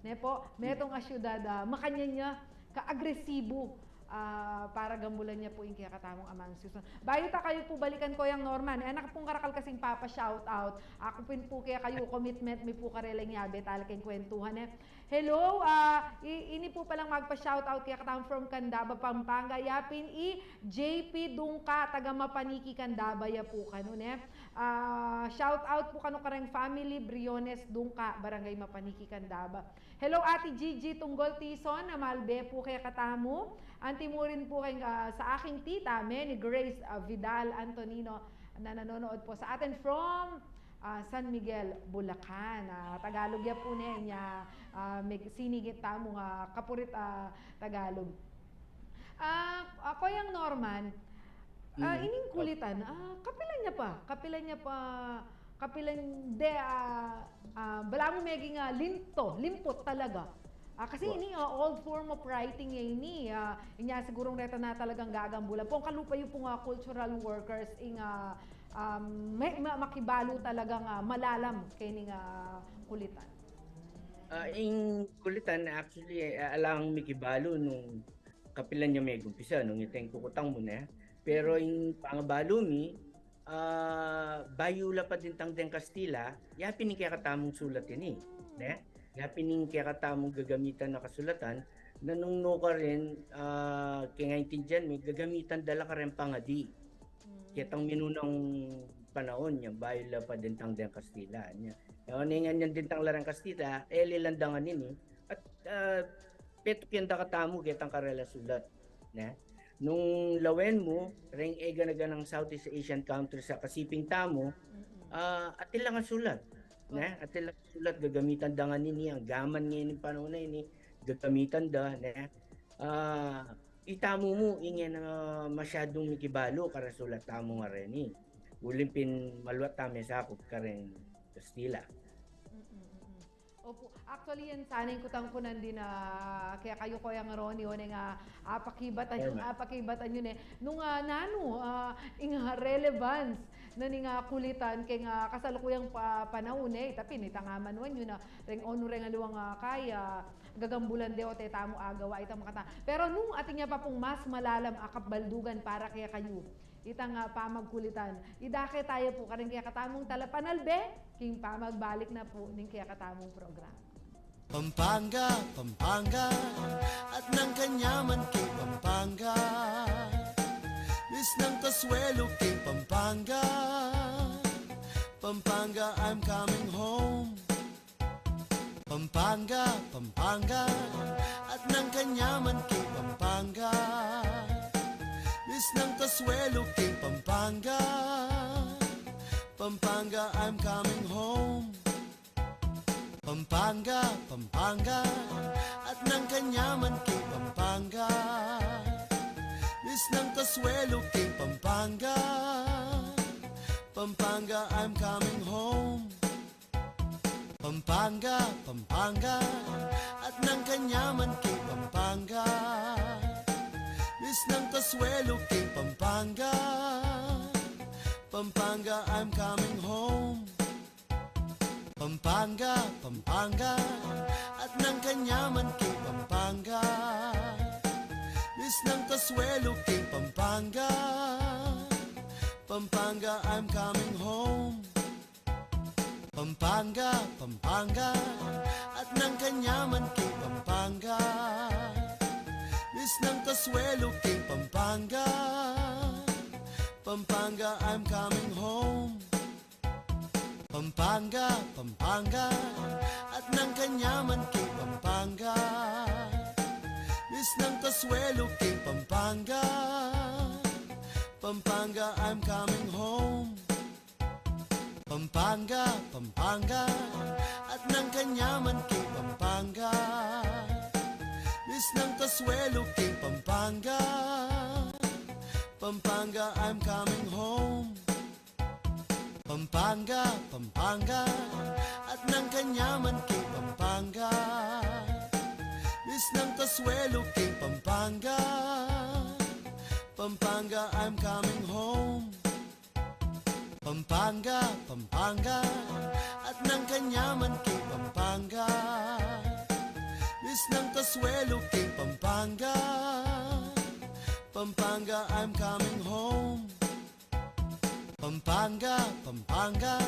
Ne pu, metung a syudad, ah, makanyan ya ka-agresibu, ah, para gambulan ya pu ing kekatamung amansusun. Bayu ta kayu pu balikan, Koyang Norman, e, anak pung karakal kasing papa-shout out. Aku pin pu kekayu, commitment mi pu karela ing yabe tala king kwentuhan, e. Hello, ah, i-, ini pu palang magpa-shout out kekatamung from Candaba, Pampanga. Ya pin i J P Dungka, taga Mapaniki, Candaba ya pu kanu, ne. Ah, shout out pu kanu kareng family, Briones Dungka, Barangay Mapaniki, Candaba. Hello, Ate Gigi Tunggol Tison, a malbe pu kekatamu. Anti mu rin pu keng, ah, sa aking tita, Meni Grace, ah, Vidal Antonino, na nanonood po sa atin from, ah, San Miguel, Bulacan. Ah, Tagalog ya pu ne, inya, ah, mig-, sinigit tamu nga kapurit, ah, Tagalog. Ah, ah, Koyang Norman, ah, ining kulitan, ah, kapilan ya pa, kapilan ya pa, kapilan de, ah, ah, balamu meging, ah, linto, limput talaga. Ah, kasi ini, ah, old form of writing ya ini, ah, inya sigurung reta na talagang gagambulan. Pung kalupa yu pung, ah, cultural workers, ing, ah, um, me-, ma-, makibalu talagang, ah, malalam kening, ah, kulitan. Ah, ing kulitan, actually, eh, alang mikibalu nung kapilan ya megumpisa, nung iteng kukutang mu ne. Pero ing pangabalu mi, ah, bayu la pa dintang deng Kastila, ya pin ing kekatamung sulat ini, ne? Ya pin ing kekatamung gagamitan a kasulatan, na nung nukarin, ah, keng aintindian mi, gagamitan da la kareng pangadi. Ketang minunang panaun ya, bayu la pa dintang deng Kastila, ne. Nune ngan yan dintang la reng Kastila, e, lilandangan ini. At, ah, petuk yan da katamu ketang karela sulat, ne. Nung lawen mu, reng e gana-ganang Southeast Asian countries a kasiping tamu, ah, atin lang a sulat, ne. Atin lang a sulat, gagamitan da ngan ini, anggaman ngeni panaun a ini, gagamitan da, ne. Ah, itamu mu, ingen, ah, masyadung mikibalu kareng sulat tamu ngareni. Uling pin maluat tamu sakup kareng Kastila. Mm, mm, mm. Opu. Actually, yan sana ing kutang ku nandin, ah, kaya kayu, Koyang Ronnie, o, neng, ah, apakibatan yu, apakibatan yu ne. Nung, ah, nanu, ah, ing, ah, relevance na ning, ah, kulitan keng, ah, kasalukuyang pa-, panaun, e, ita pin, ita nga manuan yu na, reng onu reng aliwang, ah, kaya, gagambulan de o tetamu agawa, ita makata. Pero nung atin ya pa pung mas malalam a kabaldugan para kekayu, itang, ah, pamagkulitan, idake taya pu kareng kekatamung talapanalbe, king pamagbalik na pu ning kekatamung programa. Pampanga, Pampanga, at nang kanyaman king Pampanga. Misnang kasuelo king Pampanga. Pampanga, I'm coming home. Pampanga, Pampanga, at nang kanyaman king Pampanga. Misnang kasuelo king Pampanga. Pampanga, I'm coming home. Pampanga, Pampanga, at nang kanyaman king Pampanga. Misnang kasuelo king Pampanga. Pampanga, I'm coming home. Pampanga, Pampanga, at nang kanyaman king Pampanga. Misnang kasuelo king Pampanga. Pampanga, I'm coming home. Pampanga, Pampanga, at nang kanyaman king Pampanga. Misnang kasuelo king Pampanga. Pampanga, I'm coming home. Pampanga, Pampanga, at nang kanyaman king Pampanga. Misnang kasuelo king Pampanga. Pampanga, I'm coming home. Pampanga, Pampanga, at nang kanyaman king Pampanga. Misnang kasuelo king Pampanga. Pampanga, I'm coming home. Pampanga, Pampanga, at nang kanyaman king Pampanga. Isnang kasuelu king Pampanga, Pampanga, I'm coming home. Pampanga, Pampanga, at nang kanyaman king Pampanga. Isnang kasuelu king Pampanga, Pampanga, I'm coming home. Pampanga, Pampanga, at nang kanyaman king Pampanga. Isnang kasuelu king Pampanga, Pampanga, I'm coming home. Pampanga, Pampanga,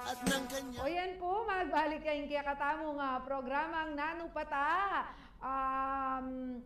at nang kanya. O yan po, magbalik kayo kaya katamong ah, programang Nanu Pata. Um,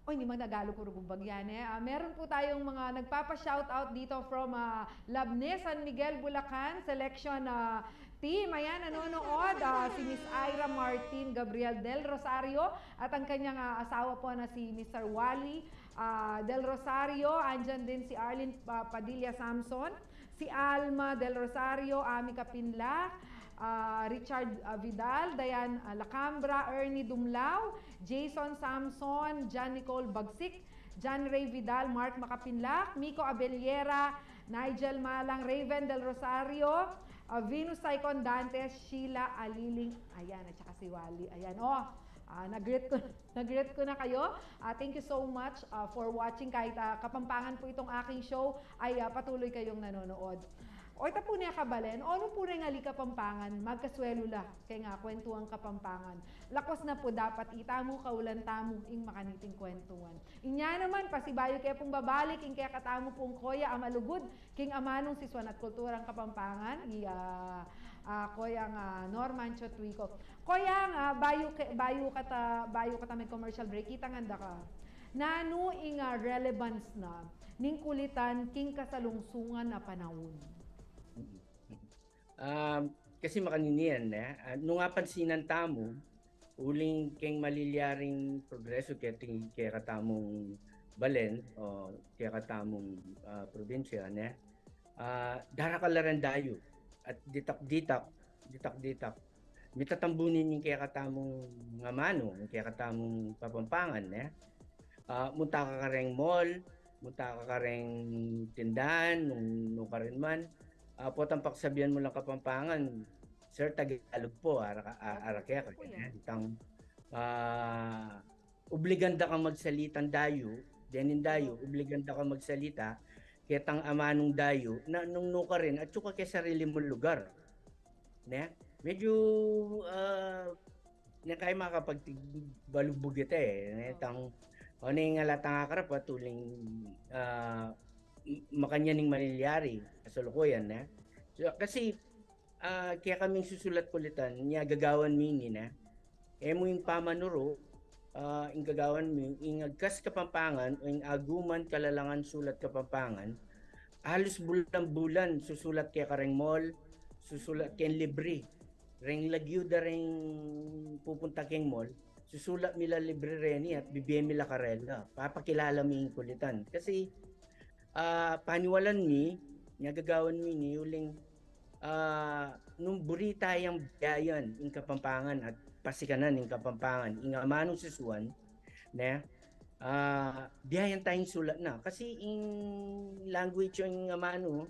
o, hindi magnagalog ko rububag yan eh. Ah, meron po tayong mga nagpapa-shoutout dito from ah, Labne, San Miguel, Bulacan, selection ah, team. Ayan, nanonood. Ah, si Miss Ira Martin Gabriel Del Rosario at ang kanyang ah, asawa po na si Mister Wally ah, Del Rosario. Andyan din si Arlene ah, Padilla Samson, si Alma Del Rosario, Ami Kapinla, ah, Richard ah, Vidal, Diane ah, Lacambra, Ernie Dumlao, Jason Samson, John Nicole Bagsik, John Ray Vidal, Mark Makapinlak, Miko Abellera, Nigel Malang, Raven Del Rosario, ah, Venus Saicon Dantes, Sheila Aliling, ayan, at saka si Wally. Ayan, oh, ah, nag-greet ko, nag-greet ko na kayo. Ah, thank you so much ah, for watching. Kahit ah, Kapampangan po itong aking show, ay ah, patuloy kayong nanonood. O ita po niya kabalen, o ano po na yung ali Kapampangan, magkasuelo la, kaya nga, kwentuang Kapampangan. Lakwas na po dapat itamu, kaulan tamu, ing makaniting kwentuan. Inya naman, pasibayu kaya pong babalik, ing kaya katamu pong koya, amalugud, king amanung sisuan at kulturang Kapampangan, i ah, ah, koyang ah, Norman Chotwico. Koyang ah, bayu, ke, bayu kata, bayu kata may commercial break, kita nganda ka. Nanu ing ah, relevance na ning kulitan king kasalungsungan a panaun? Um, kasi makanini yan, eh. Ah, nung apansinan tamu, uling keng malilyaring progreso keti kekatamung balen o kekatamung ah, probinsya, ne? Ah, darakal la ren dayu at ditak-ditak, ditak-ditak. Mitatambuni ning kekatamung amanu, ning kekatamung Kapampangan, ne? Ah, munta ka kareng mall, munta ka kareng tindahan, nung, nung karin man, ah, potang paksabian mu lang Kapampangan, "Sir, Tagalog po, ara, a- ara keka." Itang, ah, obligan da kang magsalitang dayu, dening dayu, obligan da kang magsalita ketang amanung dayu, na nung nukarin, atyu ka keng sarili mung lugar. Ne? Medyo, ah, ne kaya makapagtigbalugbug ita eh. Ne? Tang, o ne, ing alatang akarap, ah, tuling, ah, m- makanyan ing malilyari, kasalukuyan, ne? So, kasi, ah, kekaming susulat kulitan, nya gagawan mi ini, ne? E mu ing pamanuru, ah, ing gagawan mi, ing agkas Kapampangan, o ing aguman kalalangan sulat Kapampangan, halus bulan-bulan, susulat keka reng mall, susulat keng libri. Reng lagyu da reng pupunta keng mall, susulat mi la libri reni at bibie mi la karela. Papakilala mi ing kulitan. Kasi, ah, paniwalan mi, nya gagawan mi ini, uling, ah, nung buri tayang biayan ing Kapampangan at pasikanan ing Kapampangan, ing amanung sisuan, ne? Ah, biayan tayang sulat na. Kasi ing language o ing amanu,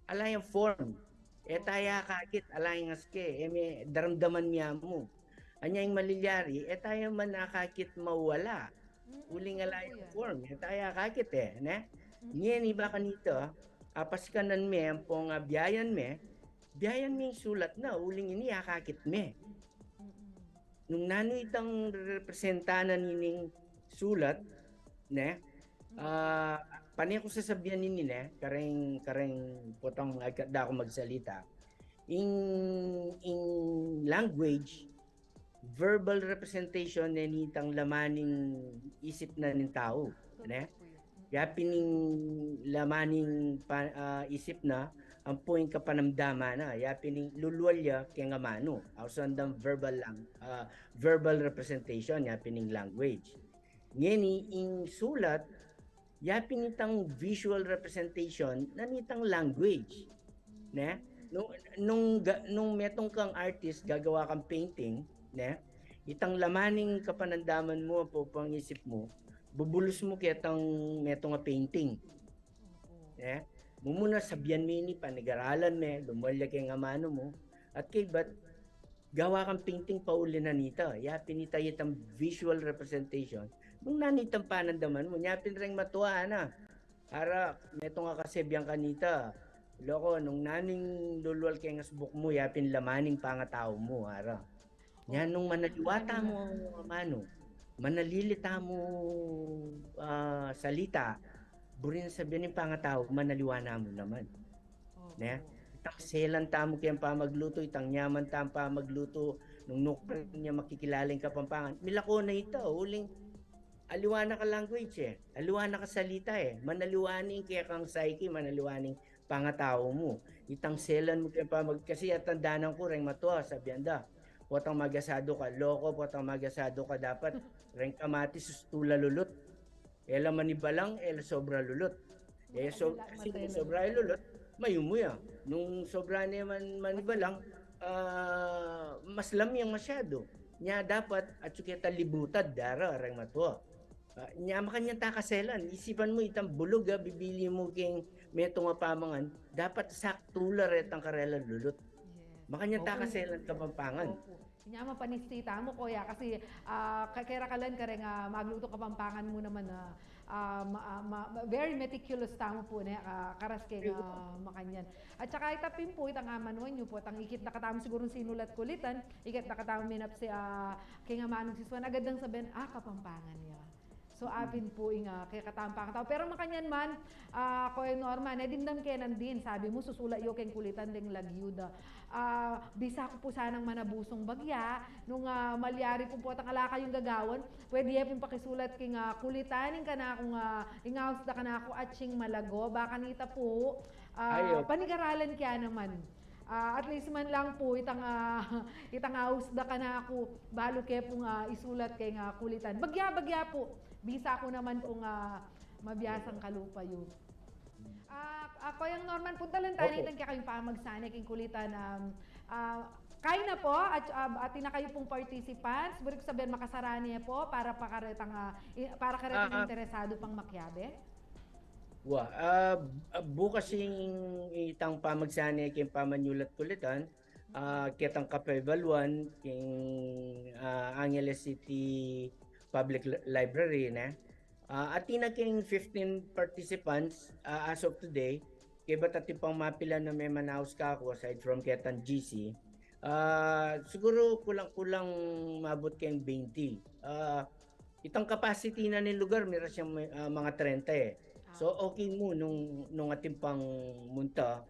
ala yang form. E taya akakit, ala yang aske, e me daramdaman mi amu. Anya ing malilyari, e taya man akakit mawala. Uling ala yang form, e taya akakit e, ne? Ngeni ba kanita, apasikanan me, ampong, ah, biayan me, biayan me ing sulat na, uling ini akakit me. Nung nanu itang representa na nining sulat, ne? Ah, pane ku sasabian ini, ne? Kareng, kareng potang agkat da ku magsalita. Ing, ing language, verbal representation ne nitang laman ning isip na ning tau, ne? Yapin ing laman ning pa- ah, isip na, ampo ing kapanamdaman na, yapin ing lulual ya keng amanu. Ausan dang verbal lang, ah, verbal representation, yapin ing language. Ngeni ing sulat, yapin itang visual representation na nitang language. Ne? Nung, nung, ga- nung metung kang artist, gagawa kang painting, ne? itang laman ning kapanandaman mu, ampo pangisip mu, bubulus mu ketang metung a painting. Ne? Mumuna sabian me ini, panigaralan me, lumual ya keng amanu mu, at kaybat gawa kang painting pauli na nita. Ya pin ita, itang visual representation nung nanu itang panandaman mu. Nya pin reng matua, ana, ara, metung a kasebian kanita, loko, nung nanu ing lulual keng asbuk mu, ya pin laman ning pangatau mu, ara. Nya nung manaliwa tamu amanu, manalili tamu, ah, salita, buri nang sabian ning pangatau, manaliwa na mu naman. Ne? Itang selan tamu keng pamaglutu, itang nyaman tamu pamaglutu, nung nukarin ya makikilala ing Kapampangan, milako na ita, uling aliwa na ka language e, aliwa na ka salita e, manaliwa na ing kekang psyche, manaliwa na ing pangatau mu. Itang selan mu keng pamag-, kasi atandanan ku reng matua, sabian da, potang magasadu ka, loko, potang magasadu ka, dapat reng kamatis sus tula lulut. E la manibalang, e la sobra lulut. E, so, kasi nung sobra e lulut, mayumu ya. Nung sobra ne man manibalang, ah, mas lamyang masyadu. Nya dapat atsu keta libutad, dara reng matua. Ah, nya makanyan ta kaselan, isipan mu itang bulug a bibili mu keng metung a pamangan, dapat saktu la retang karelang lulut. Yes. Makanyan ta kaselan Kapampangan. Opo. Inya mapanisti tamu, Koya, kasi, ah, ka-, kera kalan kareng, ah, maglutu Kapampangan mu naman, ah, ah, ma-, ah, ma-, ma-, very meticulous tamu pu, ne, ah, karas keng, ah, makanyan. At saka ita pin pu, itang amanu yu pu, itang ikit na katamu sigurung sinulat Kulitan, ikit na katamu minapsi, ah, keng amanung sisuan, agad nang sabian, ah, Kapampangan ya. So, apin pu ing, ah, kekatang pangatau. Pero makanyan man, ah, Koya Norman, e, dimdam ke nandin, sabi mu, susulat yu keng Kulitan deng lagyu da. Ah, bisa ku pu sanang manabusung bagya, nung, ah, malyari pu potang ala kayung gagawan, pwede ye pung pakisulat keng, ah, Kulitan, ing kanakung, ah, ing aus da kanaku, Atsing Malago, ba kanita pu, ah, panigaralan ke naman. Ah, at least man lang pu, itang, ah, itang aus da kanaku, balu ke pung, ah, isulat keng, ah, Kulitan. Bagya-bagya pu, bisa ku naman pung, ah, mabiasang kalupa yu. Ah, ah, Koyang Norman, puntalan tana itang kekayung pamagsane keng Kulitan, um, ah, kaina pu, at, ah, atin na kayu pung participants, buri ku sabian makasara ne pu, para pa karetang, ah, i-, para karetang interesadu pang makiabe. Wa, ah, ah, bukas ing itang pamagsane keng pamanyulat Kulitan, ah, ketang kapebaluan keng, ah, Angeles City Public Li-, Library, ne? Ah, atin na keng fifteen participants, ah, as of today, kaybat atin pang mapilan a memanaus kaku, aside from ketang G C. Ah, siguru kulang-kulang maabut keng twenty. Ah, itang capacity na ning lugar, miras yang, ah, mga trenta e. So, okay mu nung, nung atin pang munta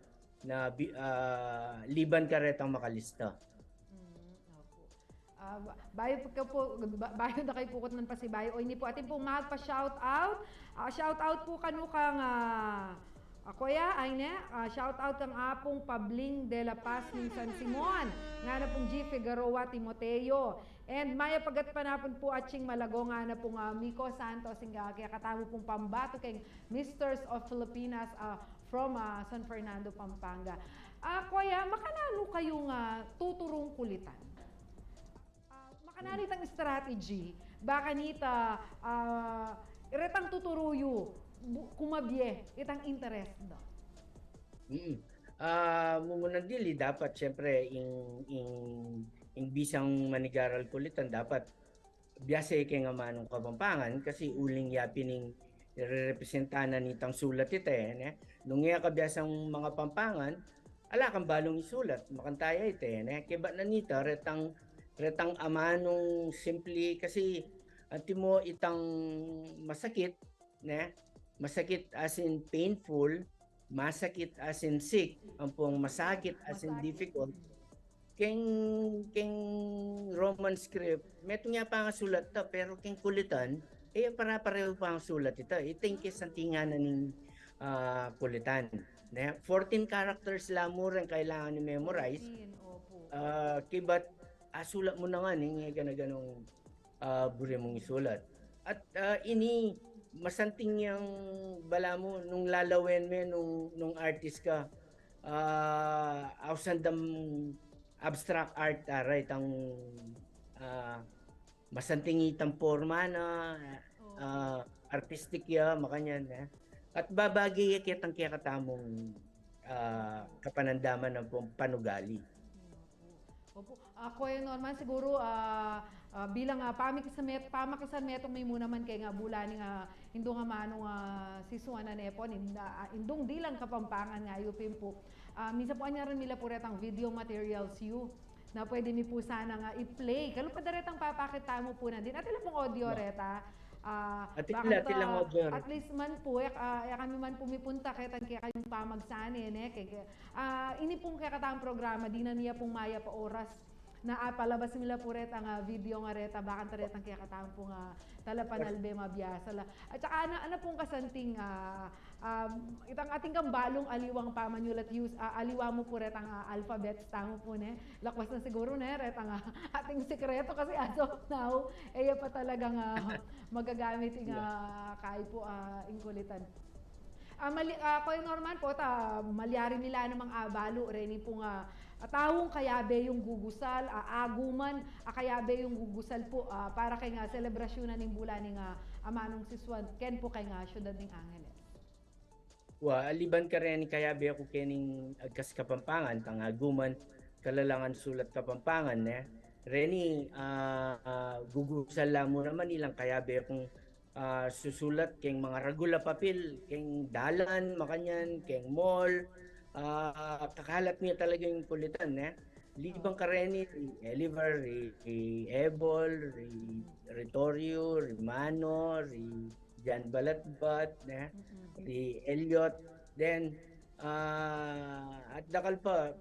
na bi-, ah, liban karetang makalista. Mm, opo. Ah, ba-, bayu pu, ba-, bayu da kayu pukutnan pasibayu. O, ini pu, atin pung magpa-shout out. Ah, shout out pu kanu kang, ah, ah, Koya, ay ne, ah, shout out kang Apung Pabling de la Paz ning San Simon. Ngana pung G Figueroa Timoteo. And mayapagat a panapun pu, Atsing Malago, ngana pung, ah, Miko Santos, ing, ah, kekatamu pung pambato keng Misters of Filipinas, ah, from, ah, San Fernando, Pampanga. Ah, Koya, makananu kayung, ah, tuturung Kulitan? Ah, makananu itang strategy, ba kanita, ah, retang tuturu yu, bu-, kumabie itang interest da? Mm. Ah, mumunang dili, dapat, siyempre, ing, ing, ing bisang manigaral Kulitan, dapat biasa keng amanung Kapampangan, kasi uling ya pin ing irerepresenta na nitang sulat ita, e, ne? Nung e ka biasang mangapampangan, ala kang balung isulat, makanta ya ita, e, ne? Kaybat na nita, retang, retang amanung simple, kasi antimo itang masakit, ne? Masakit as in painful, masakit as in sick, ampong masakit as in difficult. Keng, keng Roman script, metung ya pangasulat ta, pero keng Kulitan, e, pare-parehu pangasulat ita. Ita ing kesantingan na ning, ah, Kulitan. Ne? Fourteen characters la mu reng kailangan i-memorize. Fourteen, opo. Ah, kaybat, ah, sulat mu na ngan, e, gana-ganung ah, buri mung isulat. At, ah, ini, masanting yang balamu nung lalawen me nung, nung artist ka, ah, ausan dang abstract art, aray, itang, ah, masanting itang porma na, Oo. ah, artistic ya, makanyan, eh. At babage ya ketang kekatamung, ah, kapanandaman ng pam-, panugali. Opo. Ako, eh, Norman, siguro, ah, ah, bilang, ah, pamikisarmet-, pamakisan metung mi mu naman keng, ah, bula ning, ah, indung amanung, ah, sisuan a nepon, in-, ah, indung dilang Kapampangan ngeni pin pu. Ah, minsan pu anyaran mi la pu retang video materials yu na pwede mi pu sanang, ah, i-play. Kalupa da retang papakit tamu pu nandin. Atin la pung audio reta. Ah, Atin baka la, ito, atin lang audio reta. At least man pu, eh, ah, e kami man pu mipunta ketang kekayung pamagsain, eh, keke-, ah, ini pung kekatang programa, dinan mi ya pung mayap a oras na apalabas mi la pu retang, ah, video nga reta, bakanta retang kekatang pung, ah, talapanalbe, mabiasa la. At saka ana, ana pung kasanting, ah, um, itang atin kang balung aliwang pamanyulat, use, ah, aliwa mu pu retang, ah, alphabets tamu pu, ne? Lakwas na siguro, ne, retang, ah, atin sikreto kasi as of now, e ya pa talagang, ah, magagamit ing, ah, kayi pu, ah, ing kulitan. Ah, mali-, ah, Kuya Norman pu, ta, malyari mi la namang abalu reni pung, ah, a taung kayabe yung gugusal, ah, aguman a kayabe yung gugusal pu, ah, para keng, ah, selebrasyunan ning bula ning, ah, amanung sisuan, ken pu keng, ah, syudad ning Angeles. Wa, aliban kareni kayabe ku kening agkas Kapampangan, tang aguman, kalalangan sulat Kapampangan, ne? Reni, ah, ah, gugusal la mu naman ilang kayabe kung, ah, susulat keng mga ragul a papil, keng dalan, makanyan, keng mall, ah, kakalat mi talaga ing kulitan, ne? Libang kareni, ri Oliver, ri, ri Ebol, ri, ri Torio, ri Mano, ri Jan Balatbat, ne? Ri Elliot, then, ah, at dakal pa,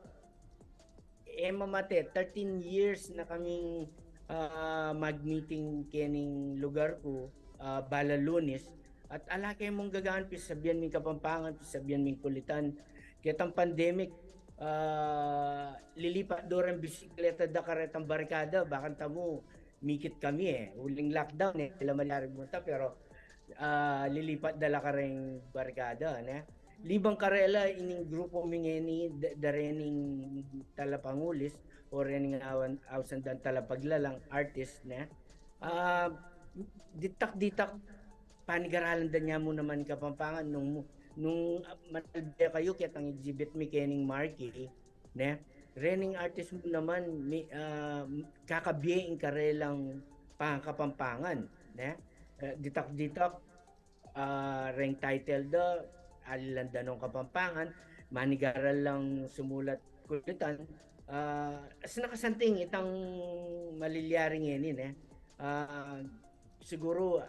e mamate, thirteen years na kaming, ah, mag-meeting kening lugar ku, ah, bala Lunes. At ala ke mung gagaan, pisabian ming Kapampangan, pisabian ming kulitan. Ketang pandemic, ah, lilipat do reng bisikleta da karetang barkada, bakanta mu, mikit kami, eh. Uling lockdown, eh, e la malyari munta, pero, ah, lilipat da la kareng barkada, ne? Libang karela, ining grupo mi ngeni, da-, da rening talapangulis, o rening awan, ausan dang talapaglalang, artist, ne? Ah, ditak-ditak, panigaralan da ne mu naman Kapampangan nung, nung, ah, manalbe kayu, ketang exhibit mi kening Marky, ne? Rening artist mu naman, mi, ah, kakabie ing karelang pangakapampangan, ne? Eh, ditak-ditak, ah, reng title da, alilan da nung Kapampangan, manigaral lang sumulat kulitan, ah, as nakasanting itang malilyari ngeni, ne? Ah, siguro,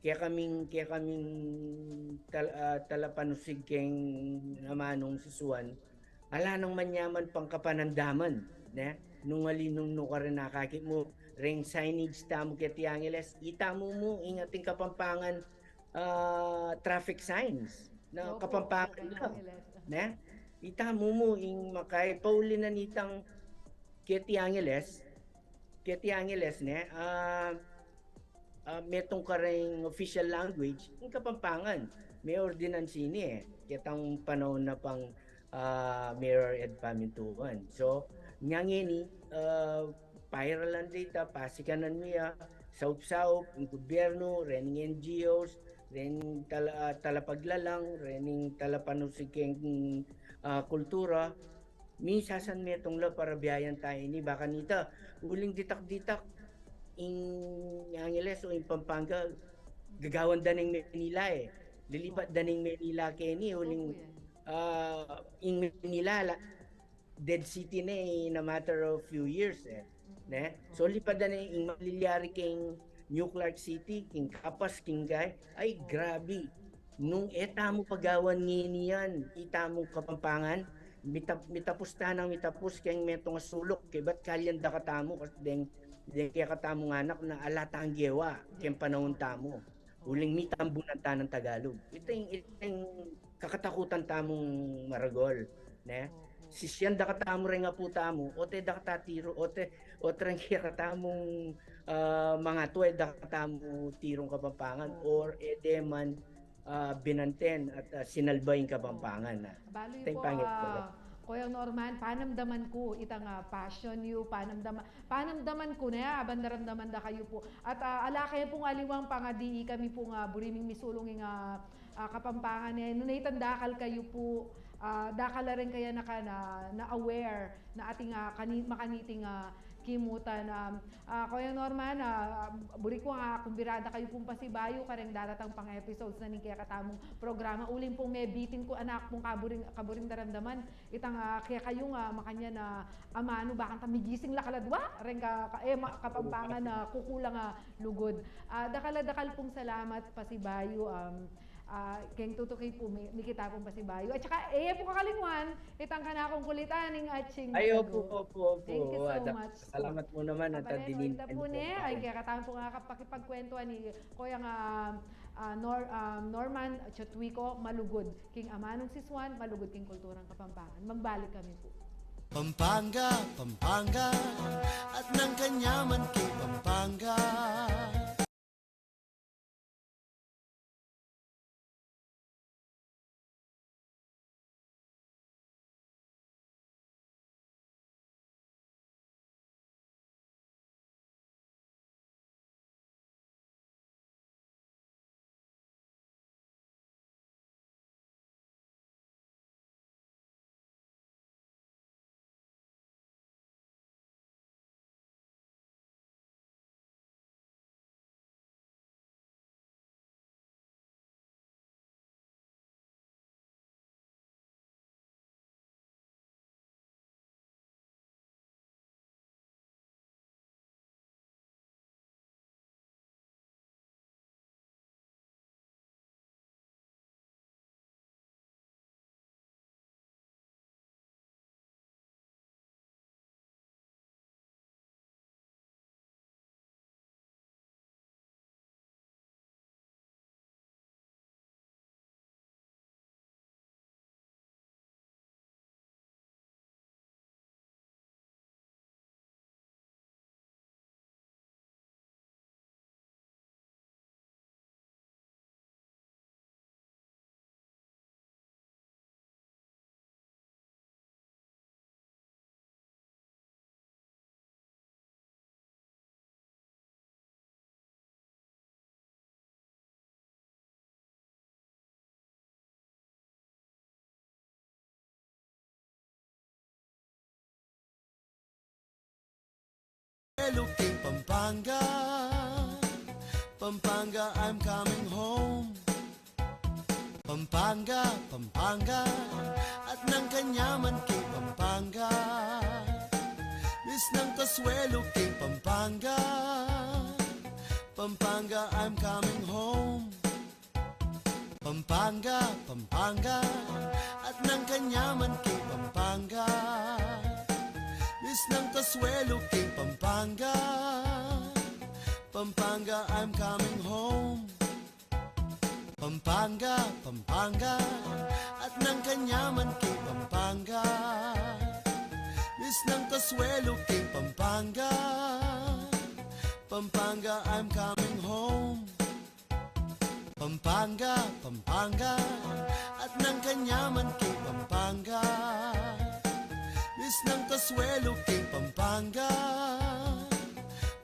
kekaming, kekaming tal-, ah, talapanusig keng amanung sisuan, ala nang manyaman pang kapanandaman, ne? Nung ali nung nukarin akakit mu, reng signage tamu keti Angeles, ita mu mu, ing ating Kapampangan, ah, traffic signs, na Kapampangan la, ne? Ita mu mu, ing makay, pauli na nitang keti Angeles, keti Angeles, ne? Ah, ah, metung kareng official language, ing Kapampangan. May ordinance ini, eh. Ketang panaun na pang, ah, Mayor Ed Pamintuan. So, nya ngeni, ah, pairalan da ita, pasikanan mi ya, saup-saup, ing gobyernu, rening N G Os, rening tala-, ah, talapaglalang, rening talapanusig keng, ah, kultura, misasan metung la para biayan ta ini, bakanita, uling ditak-ditak, ing Angeles o ing Pampanga, gagawan da ning Manila, eh. Lilipat da ning Manila keni, uling, ah, ing Manila, la, dead city na in a matter of few years, eh. Ne? So, lipad da na ing malilyari keng New Clark City, keng Capas, keng kay, ay, grabe. Nung e tamu pagawan ngeni yan, ita mu Kapampangan, mitap-, mitapus tanang mitapus keng metung a suluk, kebat kalyan da katamu, kas deng, deng kekatamung anak na ala tang gewa, keng panaun tamu. Uling mitambunan tanang Tagalog. Ita ing, ita ing kakatakutan tamung maragul, ne? Sisian da katamu reng apu tamu, ote da kata tiru, ote, ote reng kekatamung, ah, mangatua, e da katamu tirung Kapampangan, or e de man, ah, binanten at, ah, sinalba ing Kapampangan, ah. Balu Teng yu pu, pangit ah, pala. Koyang Norman, panamdaman ku itang, ah, passion yu, panamdaman, panamdaman ku ne, aban daramdaman da kayu pu. At, ah, ala kayu pung aliwang pangadi, ikami pung, ah, buri ming misulung ing, ah, ah, Kapampangan ne, nune itang dakal kayu pu, ah, dakal la rin kaya na ka na, na aware na atin, ah, kani-, makaniting, ah, kimutan. Um, ah, Koyang Norman, ah, buri ku nga kumbirada kayu pung pasibayu kareng daratang pang episodes na ning kekatamung programa. Uling pung mebitin ku, anak pung kaburing, kaburing daramdaman, itang, ah, kekayu nga makanyan na amanu, bakanta migising la kaladwa reng ka, ka, eh, ma-, Kapampangan na kukulang, ah, lugud. Ah, dakal a dakal pung salamat pasibayu, um, ah, keng tutuki pu, mi-, mikit ta pung pasibayu. At saka, e ye pu kakalingwan itang kanakung kulitan ning atsing Ay, opo, opo, opo. Thank you so much po. Salamat po naman at Kabaleno, dinin ita pu ne, ay, kekatamu pu nga kapakipagkwentuan ni Koyang, ah, ah, Nor-, ah, Norman Chotwico, malugud king amanung sisuan, malugud king kulturang Kapampangan. Magbalik kami pu. Pampanga, Pampanga, at nang kanyaman king Pampanga. Suelo king Pampanga, Pampanga, I'm coming home. Pampanga, Pampanga, at nang kanyaman king Pampanga. Miss nang kasuelo king Pampanga, Pampanga, I'm coming home. Pampanga, Pampanga, at nang kanyaman king Pampanga. Miss nang kasuelo king Pampanga, Pampanga, I'm coming home. Pampanga, Pampanga, at nang kanyaman king Pampanga. Miss nang kasuelo king Pampanga, Pampanga, I'm coming home. Pampanga, Pampanga, at nang kanyaman king Pampanga. Miss nang kasuelo king Pampanga,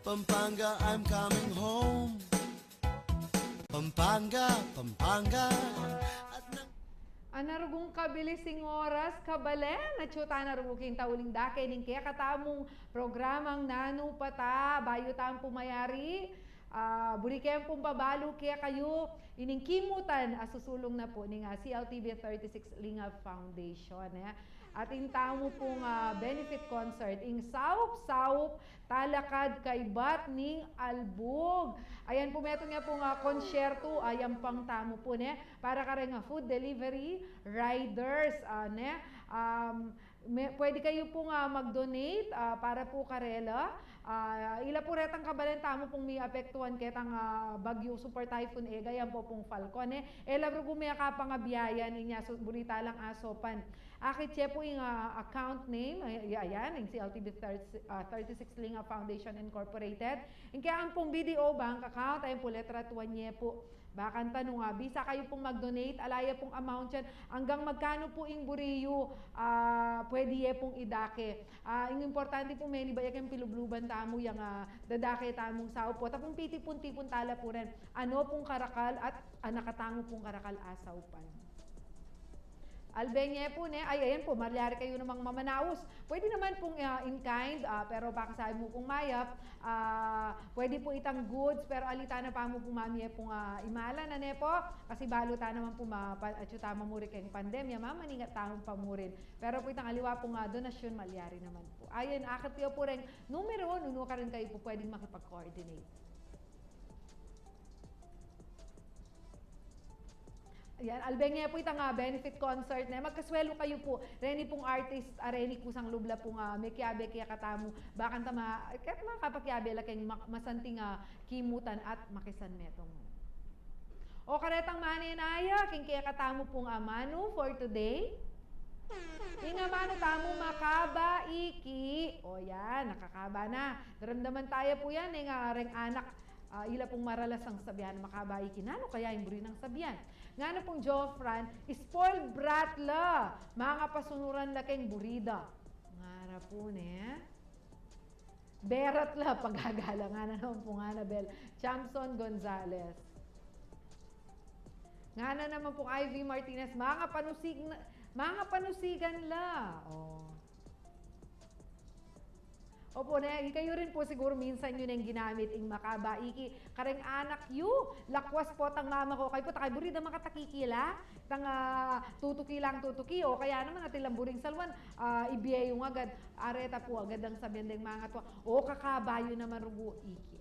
Pampanga, I'm coming home. Pampanga, Pampanga, at nang Ana rugung kabilis ing oras, kabalen, atyu tana rugu king tauling dake ning kekatamung programang Nanu Pa Ta. Bayu tamu pu mayari, ah, buri ke pung pabalu kekayu ining kimutan a susulung na pu ning, ah, C L T V thirty-six Linga Foundation, e. Atin tamu pung, ah, benefit concert, ing Saup-saup Talakad Kaybat ning Albug. Ayan pu, metung ya pung, ah, konsyertu, ayan pang tamu pu, ne, para kareng, ah, food delivery riders, ah, ne. Um, me-, pwede kayu pung, ah, mag-donate, ah, para pu karela. Ah, ila pu retang kabalen tamu pung miapektuan ketang, ah, bagyu Super Typhoon Egay, ayan pu pung Falcon, e. E la rugu mekapang a biayan, inya su-, buri talang asopan. Akit ye pu ing, ah, account name, ay-, ay-, ayan, ing C L T V thirty, ah, thirty-six Linga Foundation Incorporated. Ing kaya ampong B D O bank account, ayan pu, letra tuan ye pu. Bakanta nung, ah, bisa kayu pung mag-donate, ala ya pung amount yan, anggang magkanu pu ing buri yu, ah, pwedi ye pung idake. Ah, ing importante pu, menibat ya keng pilubluban tamu yang, ah, dadake tamung saup. At pung pitipun-tipun tala pu rin, anu pung karakal at anu katamu pung karakal a saupan. Albeng ye pu, ne? Ay, ayan pu, malyari kayu namang mamanaus. Pwedi naman pung, ah, in kind, ah, pero baka sabi mu pung mayap, ah, pwedi pu itang goods, pero ali tana pa mu pung mamie pung, ah, imalan, ne pu? Kasi balu tana naman pu ma-, pa-, atyu ta mamuri keng pandemya, mamaningat tamung pamurin. Pero pu itang aliwa pung, ah, donasyun, malyari naman pu. Ayan, akit yu pu reng numero, nunu karin kayu pu pwedeng makipag-coordinate. Ayan, albeng ye pu itang, ah, benefit concert, ne? Magkaswelu kayu pu. Reni pung artist, ah, reni kusang lub la pung, ah, mekiabe kekatamu. Bakanta ma-, kaya't makapakiabe la keng ma-, masanting, ah, kimutan at makisanmetung. O karetang manenaya, keng kekatamu pung amanu for today. Ing amanu tamu, makaba iki. O yan, nakakaba na. Daramdaman taya pu yan, ing, ah, reng anak, ah, ila pung maralas a sabian, makaba iki. Nanu kaya ing buri nang sabian? Ngana pung Jofran, spoiled brat la. Mangapasunuran la keng buri da. Ngara pu, ne? Berat la, pagagala. Ngana naman pung Annabel Chamson Gonzales. Ngana naman pung Ivy Martinez, mangapanusig na, mangapanusigan la. O. Opo, ne, ikayu rin pu siguru minsan yu neng ginamit ing makaba iki kareng anak yu. Lakwas pu tang mama ku, kayu pu, takay buri da makatakikila. Tang, ah, tutuki lang tutuki, o kaya naman atin lang buring saluan, ah, ibie yu agad, areta pu agad ang sabian deng mangatua, o, kakaba yu naman rugu iki.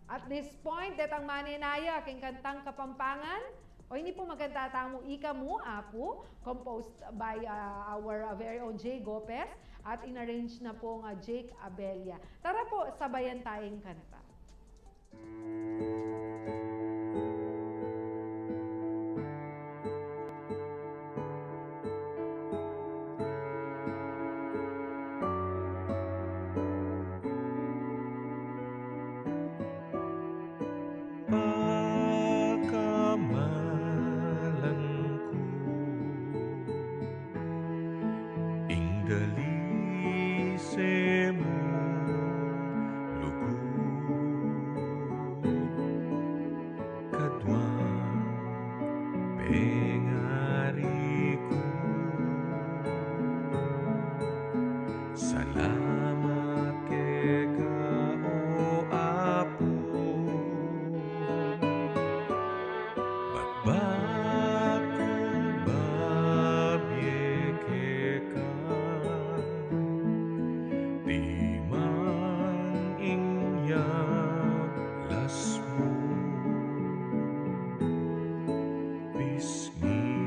At this point, detang manenaya keng kantang Kapampangan. O ini pu, magkanta tamu Ika Mu, Apu, composed by, ah, our, ah, very own Jay Gopez, at inarrange na pung, ah, Jake Abella. Tara pu, sabayan taya ing kanta. Pakamalan ku ing dalise mung lugud, kaduang pengari ku. Salamat keka, o Apu. Bat baku babie keka, timang ing yalas mu. Pisngi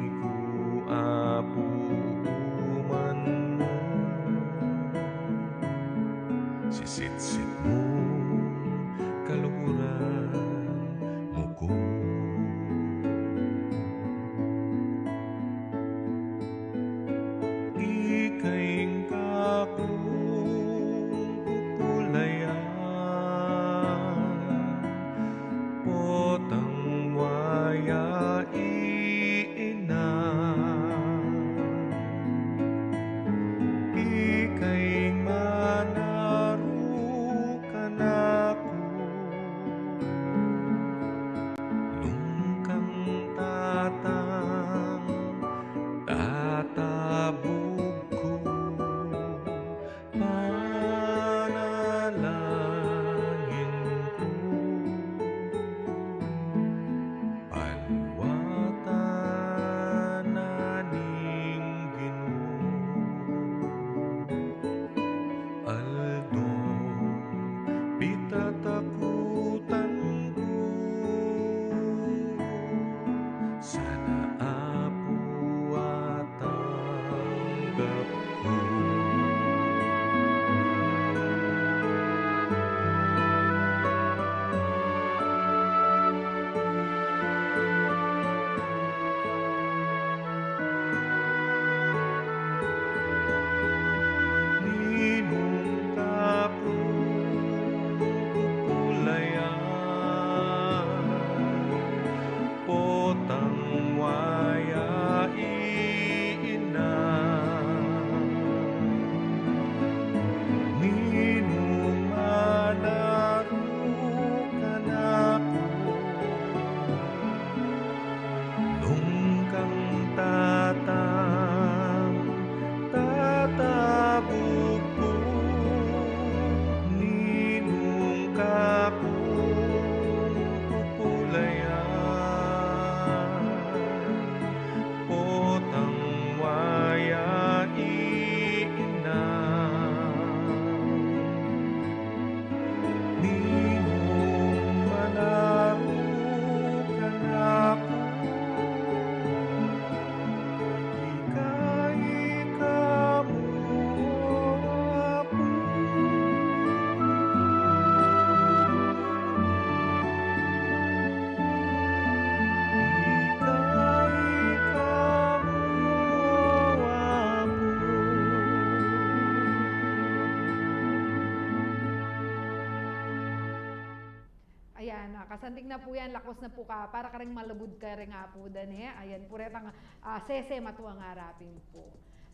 Kasanting na pu yan, lakwas na pu ka, para kareng malugud kareng apu da ne. Ayan pu retang, ah, sese matuang arapin pu.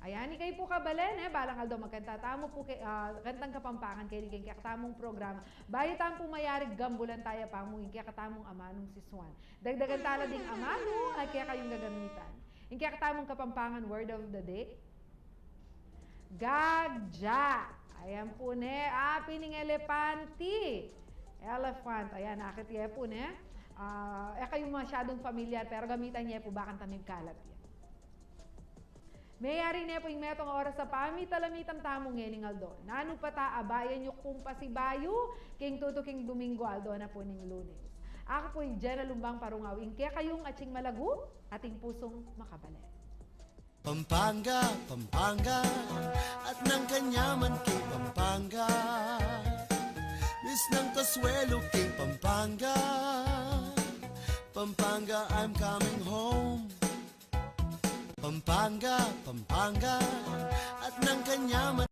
Ayan, ikayu pu kabalen, e, balang aldo magkanta tamu pu ke, ah, kantang Kapampangan keni king kekatamung programa. Bayu tamu pu mayarig, gambulan taya pamu ing kekatamung amanung sisuan. Dagdagan tala ding amanu a kekayung gagamitan. Ing kekatamung Kapampangan word of the day, gagja. Ayan pu ne, api ning elepanti. Elephant. Ayan, akit ye pu ne. Ah, e kayu masyadung familiar, pero gamitan ye pu, bakanta migkalap ya. Meyari ne pu ing metung a oras a pamitalamitan tamu ngening aldo. Nanu pa ta, abayan yu ku pung pasibayu king tutuking Domingo, aldo na pu ning Lunes. Aku pu i Jenna Lumbang Parungaw, ing kekayung atsing malagu at ing pusung makabalen. Pampanga, Pampanga, at nang kanyaman king Pampanga. Miss ng Consuelo king Pampanga. Pampanga, I'm coming home. Pampanga, Pampanga, at nang kanyaman